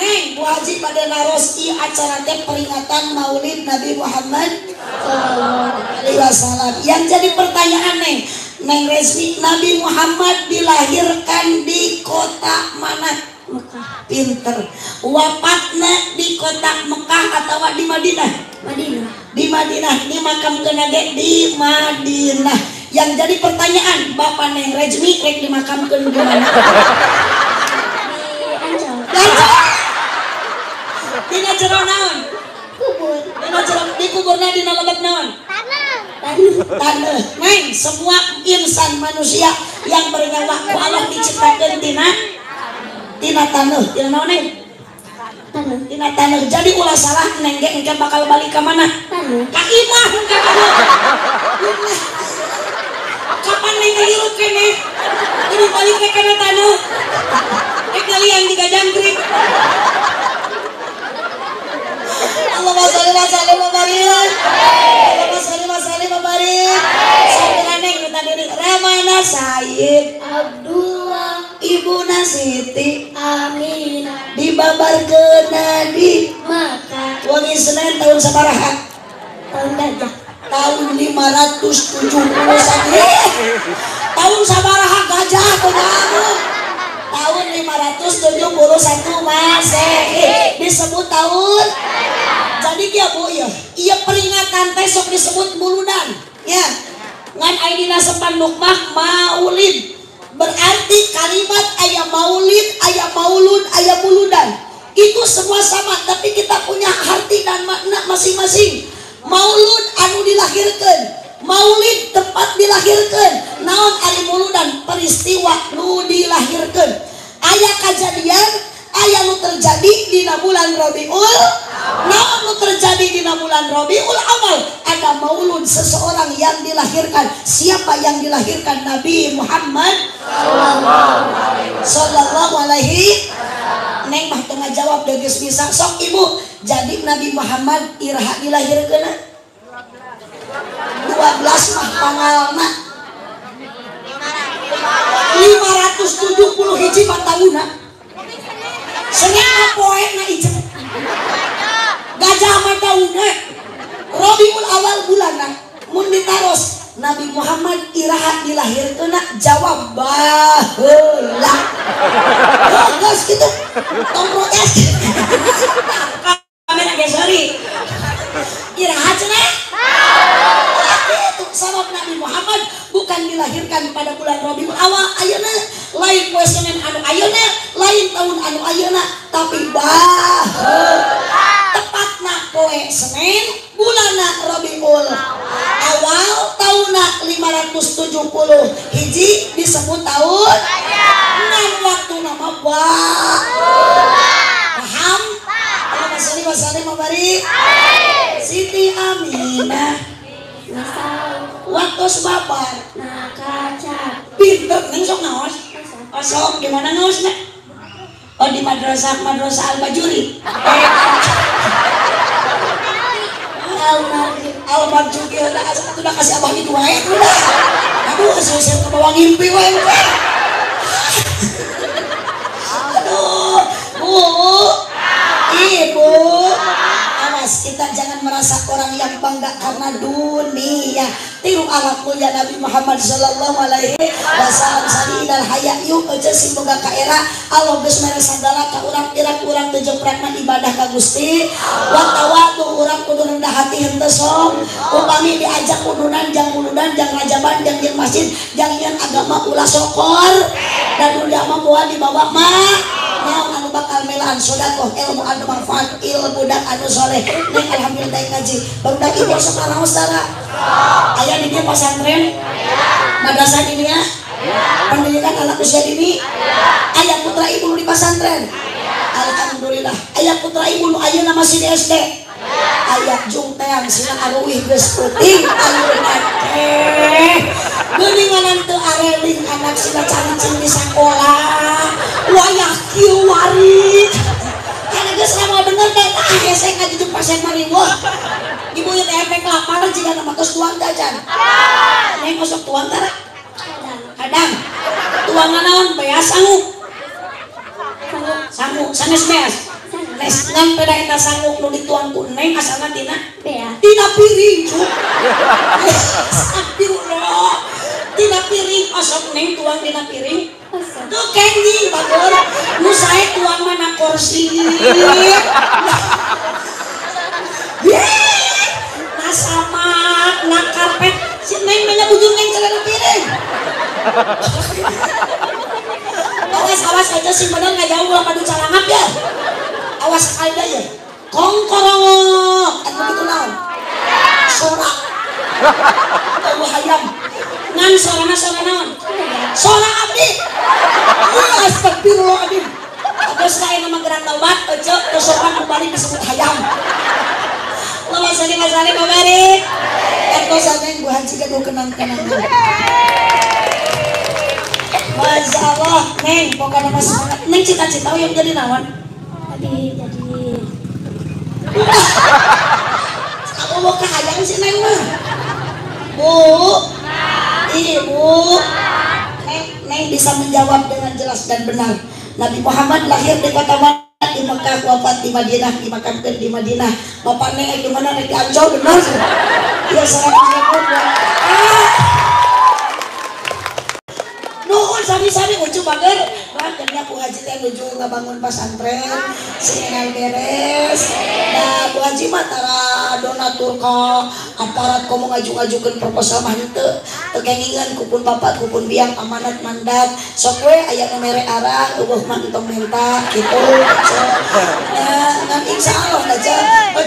S2: Neng, Bu Haji pada naros ieu acara teh peringatan Maulid Nabi Muhammad sallallahu alaihi wasallam. Yang jadi pertanyaan Neng, Neng Resmi, Nabi Muhammad dilahirkan di kota mana?
S3: Mekah.
S2: Pinter. Wafatna di kota Mekah atau di Madinah?
S3: Madinah.
S2: Di Madinah, di makam ge di Madinah. Yang jadi pertanyaan, Bapak Neng Rejmi rek dimakamkeun di mana?
S3: Di Ancol.
S2: Ancol. Dina jero naon?
S3: Kubur.
S2: Dina jero di kuburna dina lebet naon?
S3: Tanah.
S2: Tanah. Neng, semua insan manusia yang bernyawa ku Allah diciptakeun tina tanah. Tina naon Neng?
S3: Tanah.
S2: Tina tanah. Jadi ulah salah neng ge engke bakal balik ka mana?
S3: Tanah.
S2: Ka imah engke ka Kapan neng hirup keneh? Kudu balik ke kana tanah. Rek ngalian tiga jangkrik. Allahumma sholli wa sallim wa barik. Allahumma sholli wa sallim wa barik. Sabira neng nu tadi Ramana Said
S3: Abdullah,
S2: Ibuna Siti
S3: Aminah,
S2: dibabarkeun di
S3: Mekah.
S2: Wengi Senin tahun sabaraha?
S3: Tahun gajah.
S2: Tahun 571. Tahun sabaraha gajah kumaha? Tahun 571 Masehi. Disebut tahun. Jadi dia bu ya, iya peringatan teh sok disebut muludan, ya. Ngan ayeuna sepanduk mah maulid. Berarti kalimat aya maulid, aya maulud, aya muludan. Itu semua sama, tapi kita punya arti dan makna masing-masing. Maulud anu dilahirkan, maulid tempat dilahirkan, naon ari muludan peristiwa nu dilahirkan. Aya kejadian, aya nu terjadi dina bulan Rabiul, naon nu terjadi dina bulan Rabiul Awal, ada maulud seseorang yang dilahirkan. Siapa yang dilahirkan? Nabi Muhammad sallallahu alaihi. Neng mah teu ngajawab deui geus bisa. Sok ibu, jadi Nabi Muhammad iraha dilahirkeunna? 12 mah pangalna. 570 hiji mah taunna. Senin mah poena ieu. Gajah mah taunna. Rabiul Awal bulanna. Mun ditaros Nabi Muhammad iraha dilahirkeunna, jawab baheula. Oh, geus kitu. Tong protes. Kamera ge sorry. Iraha cenah? Itu sabab Nabi Muhammad bukan dilahirkan pada bulan Rabiul Awal ayeuna, lain poe Senin anu ayeuna, lain tahun anu ayeuna, tapi baheula. Tepatna poe Senin, bulanna Rabiul Awal, tahunna 570 hiji disebut tahun ngan waktuna mah paham? Allahumma sholli wa sallim wa barik. Siti Aminah waktu babar pinter neng sok ngaos. Oh sok di mana ngaosna? Oh di madrasah Al-Bajuri. Al-Marjuki udah udah kasih abah itu wae udah. Aduh saya ke bawah ngimpi wae. Aduh, Bu, Ibu, awas kita jangan merasa orang yang bangga karena dunia. Tiru akhlak mulia Nabi Muhammad sallallahu alaihi wasallam sadidal haya yuk aja sing boga kaera Allah geus mere sagala ka urang pirang urang teu jeprakna ibadah ka Gusti wa tawadu urang kudu rendah hati henteu som upami diajak udunan jang uludan jang rajaban jang jeung masjid jang nyeun agama ulah sokor dan dunia mah moal dibawa mah naon anu bakal melaan sedekah ilmu anu manfaat ilmu budak anu soleh. Neng alhamdulillah ngaji barudak ibu sok ngaraos dara aya di dieu pesantren madrasah ini ya pendidikan anak usia dini aya putra ibu di pesantren alhamdulillah aya putra ibu nu ayeuna masih di SD aya jung teang sina aruih geus peuting ayeuna teh geuningan teu areling anak sina caricing di sakola wayah kieu wari kana geus lama bener teh tah hese ngajujung pasien mariweuh ibu ieu teh efek lapar jiga nama tos tuang jajan neng osok tuang tara kadang tuangan naon beas sangu sangu sanes beas nes ngan peda eta sangu nu dituang ku neng asalna tina beas tina piring cuk astagfirullah tina piring osok neng tuang tina piring tuh kenging bagor nu sae tuang mana kursi nah sama na karpet si neng mah bujur neng celana piring awas awas aja sing bener nggak jauh lah padu calangap ya awas sekali dah ya kongkorongok atau gitu naon sorak tahu hayam ngan sorana sora naon sora abdi astagfirullahaladzim terus lain nama gerak taubat ojo kesopan kembali disebut hayam Allahumma sholli wa sallim wa barik eko saneng Bu Haji gaduh kenang-kenangan Masya Allah, Neng, pokoknya mas semangat. Neng cita-cita yang jadi naon?
S3: Tapi jadi.
S2: Aku mau kahayang sih Neng mah. Bu, Ibu, Neng, Neng bisa menjawab dengan jelas dan benar. Nabi Muhammad lahir di kota mana? Di Mekah, wafat di Madinah, dimakamkan di Madinah. Bapak Neng di mana? Di Ancol, benar? Iya, 100 ribu. Nuhun sami-sami ucu bager. Makanya Bu Haji teh nuju ngabangun pasantren sing beres. Nah, Bu Haji mah tara donatur ka aparat komo ngaju-ngajukeun proposal mah henteu. Teu kengingan kupun bapak kupun biang amanat mandat. Sok we aya nu mere arah eueuh mah entong menta kitu. Nah, ngan insyaallah aja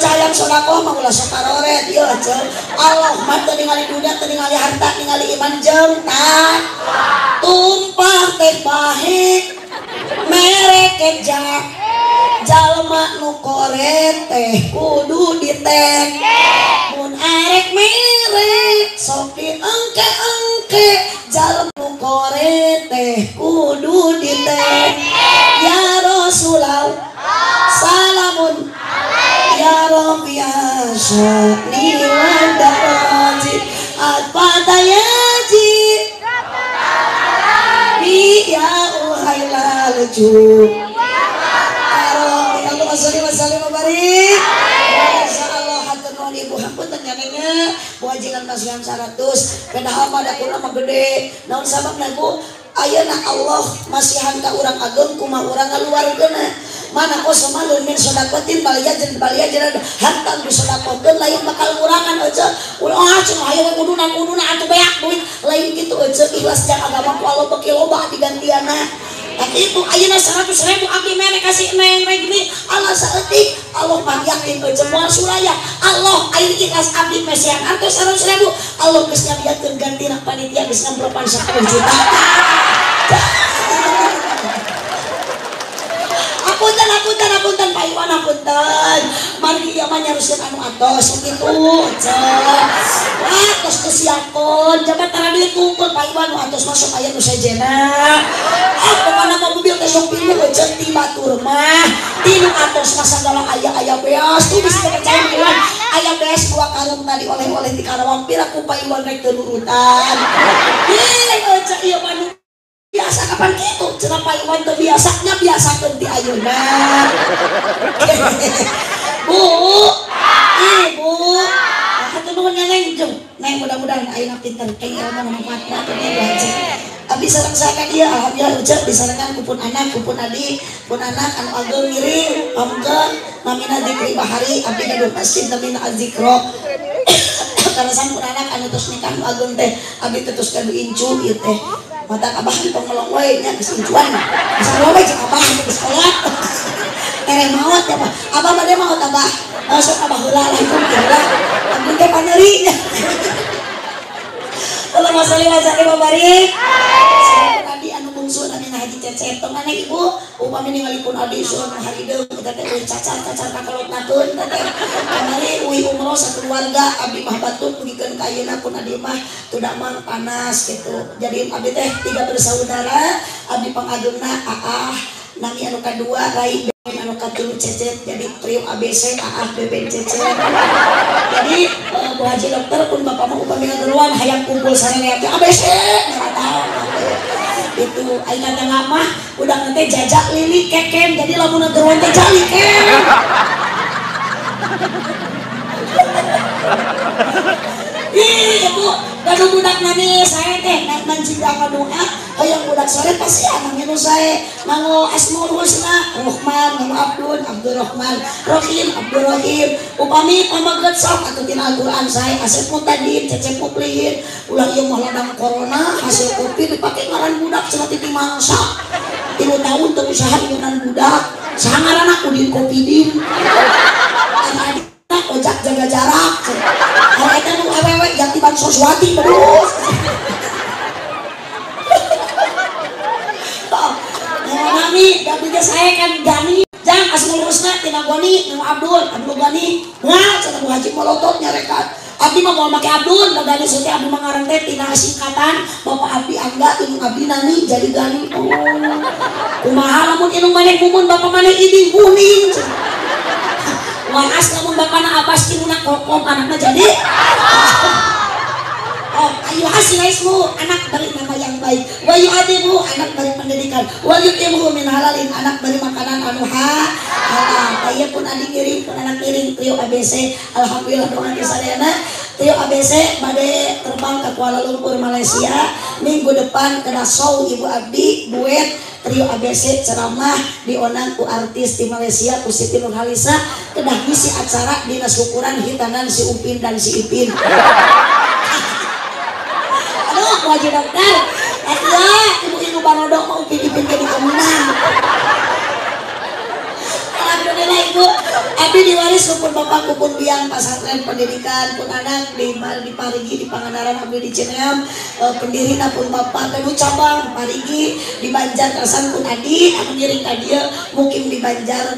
S2: hayang sedekah mah ulah sok karoret ieu aja. Allah mah teu ningali dunia, teu ningali harta, ningali iman jeung takwa. Tumpah teh bahe mere keja jalma nu koret teh kudu ditek mun arek mere sok diengke-engke jalma nu koret teh kudu ditek ya Rasulullah salamun ya Rabbi ya syani wa daraji atfatayaji ya uhailal ju Allahumma sholli wa sallim wa barik. Insyaallah hatur nuhun ibu hapunten nyanenya Bu Haji ngan kasihan 100 padahal mah da kurang mah gede naon sababna Bu ayeuna Allah masihan ka urang ageng kumaha urang ngaluarkeunna mana kosomalun min sodakotin baliajen baliajen harta disodakokeun lain bakal ngurangan aja ulah cenah aya kuduna-kuduna atuh beak duit lain kitu aja ikhlas jang agama ku Allah beki loba digantiana. Tapi itu ayeuna 100.000 abdi mere kasih neng regmi Allah saeutik Allah mah yakin aja moal sulaya Allah ayeuna ikhlas abdi mesian artos 100.000 Allah geus nyadiakeun gantina panitia geus ngampropan 10 juta. Apunten apunten apunten Pak Iwan apunten margi ieu mah nyaruskeun anu atos kitu cek wah tos teu siapkeun jabat tara duit kumpul Pak Iwan nu atos masuk aya nu sejena ah pokona mah mobil teh sok pilu ceuk ti batur mah ti nu atos mah sagala aya-aya beas tuh bisa percaya Pak Iwan aya beas 2 karung tadi oleh-oleh di Karawang pira ku Pak Iwan rek teu nurutan ye ceuk ieu mah biasa kapan gitu cenah Pak Iwan teu biasanya biasakeun ti ayeuna. Bu, Ibu, hatur nuhun nya Neng jeung Neng mudah-mudahan ayeuna pinter keng ilmu manfaatna teh Bu Haji. Abdi sareng saha ieu alhamdulillah ucap disarengan ku pun anak ku pun adi pun anak anu ageng ngiring pamungkeun namina Dzikri Bahari abdi gaduh masjid namina Az-Zikro. Karena sampun anak anu tos nikah nu ageng teh abdi teh tos gaduh incu ieu teh. Mata abah tong melong wae nya geus incuan. Geus wae jeung abah geus kolot. Tereh maot ya Pak. Abah bade maot abah. Sok abah heula lah itu heula. Abdi teh paneuri nya. Allahumma sholli wa sallim wa barik. Tadi anu bungsu namina Haji Cecep tong aneh ibu upami ningali pun adi suami harideung eta teh euy cacar-cacar kakolotnakeun teh. Kamari uih umroh sakeluarga abdi mah batuk dugikeun ka ayeuna pun adi mah tudamang panas gitu. Jadi abdi teh 3 bersaudara, abdi pangageungna Aah, nami anu kadua Rai, anu katilu Cecep, jadi trio ABC Aah Beben Cecep. Jadi Bu Haji dokter pun bapak mah upami ngageruan hayang kumpul sararea teh ABC tahu. Itu aing kata mah udah nanti jajak lili keken jadi lamun ngageruan teh jali ken. Ih, ibu, gaduh budak nami saya teh mancing doa hayang budak sore pasti nami nu sae nganggo Asmaul Husna Rahman nganggo Abdul Abdurrahman Rahim Abdurrahim upami pamaget sok atuh tina Al-Qur'an sae Asep Mutadin Cecep Muplihin ulah ieu mah ladang corona hasil kopi dipake ngaran budak cenah titi mangsa 3 tahun teu usaha iunan budak saha ngaranna Udin Kopidin ojak jaga jarak kalau eta nu awewe ganti bansoswati terus. Toh, nami ganti saya kan Gani jang Asmaul Husna tina Gani nu Abdul Abdul Gani wah cenah Bu Haji molotot nyarekat abdi mah moal make Abdul da Gani teh abdi mah ngaran teh tina singkatan Bapak abdi Angga indung abdi Nani jadi Gani. Oh kumaha lamun indung maneh mumun bapak maneh iding kuning. Waas lamun bapana Abbas indungna kokom anakna jadi oh ayu hasil ismu anak beri nama yang baik wa yu'adibu anak beri pendidikan wa yutimu min halalin anak beri makanan anu halal. Aya pun adi ngiring pun anak ngiring trio ABC alhamdulillah doa sadayana. Trio ABC bade terbang ke Kuala Lumpur Malaysia minggu depan kena show Ibu Abdi duet Trio ABC ceramah dionang ku artis di Malaysia ku Siti Nurhalisa kedah ngisi acara dina syukuran hitanan si Upin dan si Ipin. Aduh wajib dokter. Ya ibu-ibu barodok mau Upin Ipin jadi kemenang. Alhamdulillah ibu, abdi diwaris pun bapak pun biang pasantren pendidikan pun anak di Parigi di Pangandaran abdi di Cineam pendirina pun bapak telu cabang Parigi di Banjar Kasan pun adi anu ngiring ka dieu mukim di Banjar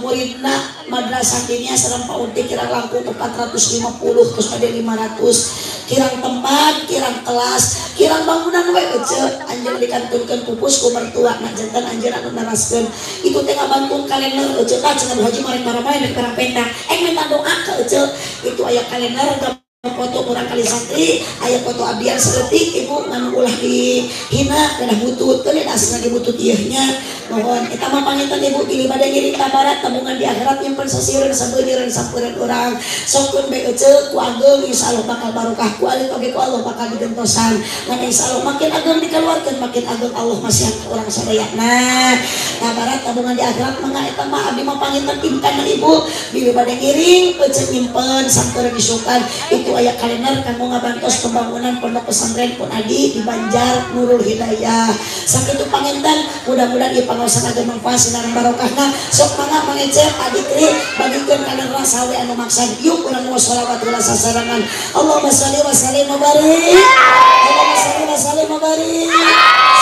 S2: muridna madrasah dinya sareng paunti kirang langkung 450 terus pada 500 kirang tempat kirang kelas kirang bangunan we ece anjeun dikantunkeun pupus ku mertua na janten anjeun anu naraskeun itu teh ngabantu kalender ece tah cenah Bu Haji mareng maramae rek perang penta minta doa ke ece itu aya kalender foto kurang kali santri aya foto abdian saeutik ibu ngan ulah dihina kedah butut teu asna ge butut ieu nya mohon eta mah panginten ibu pilih bade ngiring ka barat tabungan di akhirat nyimpen sasieureun sabeunyeureun sampeureuan urang sokkeun bae ece ku ageng insyaallah bakal barokah ku alit oge ku Allah bakal digentosan ngan insyaallah makin ageng dikeluarkeun makin ageng Allah masihan ka urang sadayana ka barat tabungan di akhirat mangga eta mah abdi mah panginten timkan ibu bilih bade ngiring ece nyimpen sampeureuan isukan itu aya kalender kanggo ngabantos pembangunan pondok pesantren pun adi di Banjar Nurul Hidayah. Sakitu panginten mudah-mudahan ieu pangaosan ageng manfaat sinareng barokahna sok mangga mangecep adikri bagikeun kalender sawe anu maksad yuk urang mawa sholawat ulah sasarengan. Allahumma sholli wa sallim wa barik. Allahumma sholli wa sallim wa barik.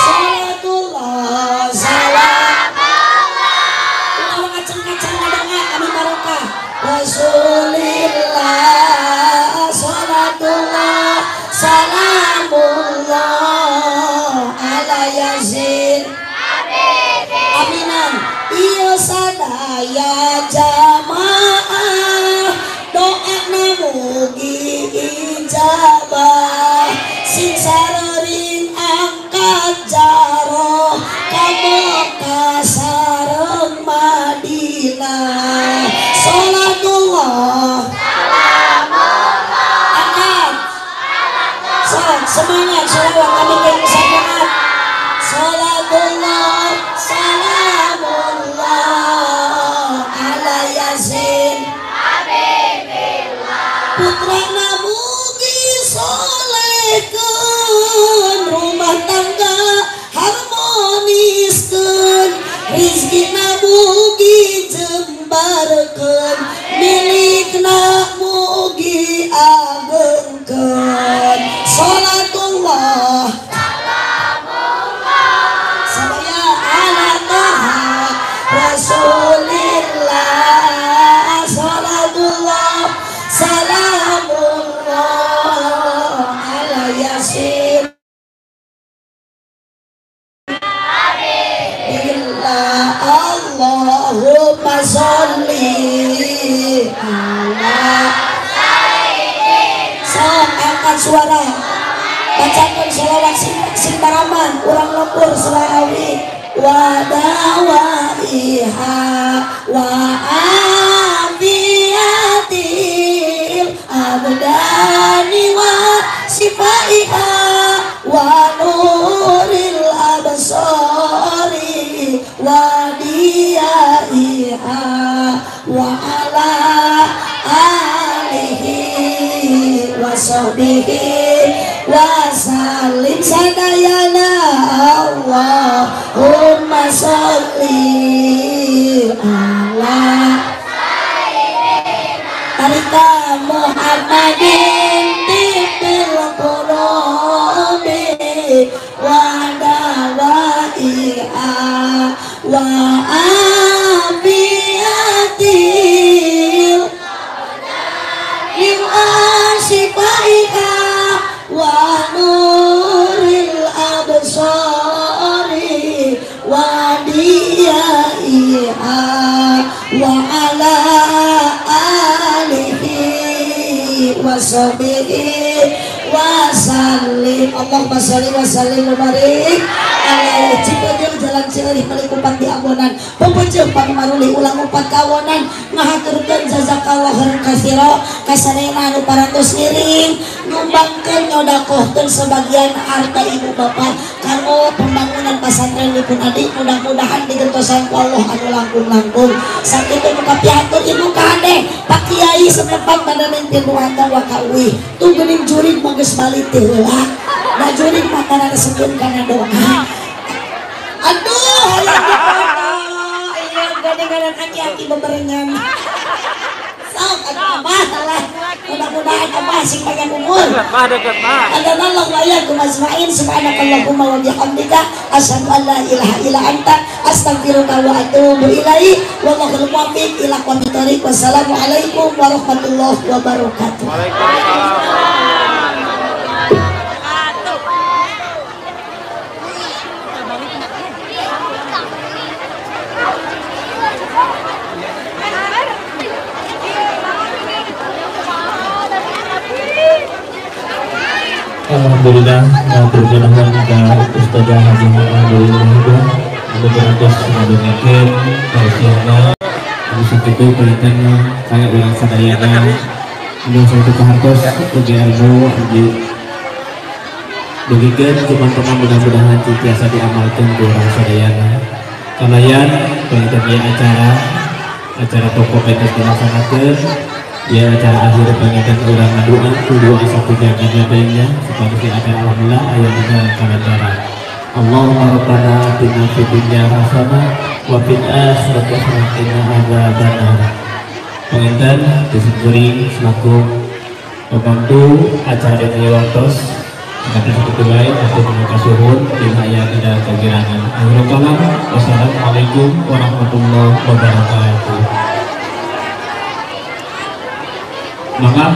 S2: Salatullah salam Allah. Ulah ngaceng-ngaceng ngadonga kami barokah. Rasulillah salatullah salamullah ala Yasin aminan iyo sadaya jamaah doa mugi ijabah sing sarering angkat jaroh ka Mekah sareng Madinah salatullah semangat sholawat kami semangat salatullah salamullah ala Yasin putrana mugi solehkeun rumah tangga harmoniskeun rizkina mugi jembarkeun milikna mugi agengkeun salatullah salamullah sabaya ala taha rasulillah salatullah salamullah ala yasin billah Allahumma sholli ala sok angkat suara bacakan sholawat sing baraman urang lembur selawi wa dawaiha wa afiyatil abdani wa sifaiha wa nuril absari wa diyaiha wa ala alihi wa sahbihi wa salim sadayana Allahumma sholli ala sayyidina tarika Muhammadin tibil qulubi wa dawaiha wa afiyatil wa wa nuril absari wa diyaiha wa ala alihi wa sahbihi wa sallim. Allahumma sholli wa sallim wa barik Alai Cipeujeuh jalan Cileurih Malikupan di Ambonan Pepeuceuh Pangmaruli ulang upat kawonan ngahaturkeun jazakallahu khairan katsira kasadayana anu parantos ngiring nyumbangkeun nyodakohkeun sebagian harta ibu bapak kanggo pembangunan pasantren dipun adik mudah-mudahan digentosan ku Allah anu langkung-langkung sakitu nu kapihatur ibu kade Pak Kiai semepak pada mimpin ruantang wakauih tuh geuning jurig mah geus balik teh heula da jurig mah kana resepkeun kana doa. Aduh hayang dipoto ieu geuningan aki-aki beberengan sok atuh abah salah mudah-mudahan abah sing panjang umur. Adalallahu wa iyyakum ajmain subhanakallahumma wa bihamdika asyhadu an la ilaha illa anta astaghfiruka wa atubu ilaik wallahul muwaffiq ila aqwamit thoriq. Wassalamualaikum warahmatullahi wabarakatuh.
S4: Waalaikumsalam.
S5: Alhamdulillah, ngaturkeun ka Ustazah Haji Alhamdulillah anu parantos ngadongengkeun tausiahna anu sakitu panginten kaya urang sadayana anu sakitu pahartos ugi ilmu ugi dugikeun teman-teman mudah-mudahan tiasa diamalkeun ku urang sadayana. Kalayan panginten ieu acara pokok betes dilaksanakeun. Ya acara akhir penginten urang ngadoa kudu asa pujangan teh supaya acara alhamdulillah aya dina kalancaran. Allahumma rabbana atina fid dunya hasanah wa fil akhirati hasanah wa qina adzabannar. Penginten disyukuri selaku pembantu acara dina waktos kata sakitu wae atur kasuhun dina aya dina kagirangan. Akhirul kalam, wassalamualaikum warahmatullahi wabarakatuh. Maka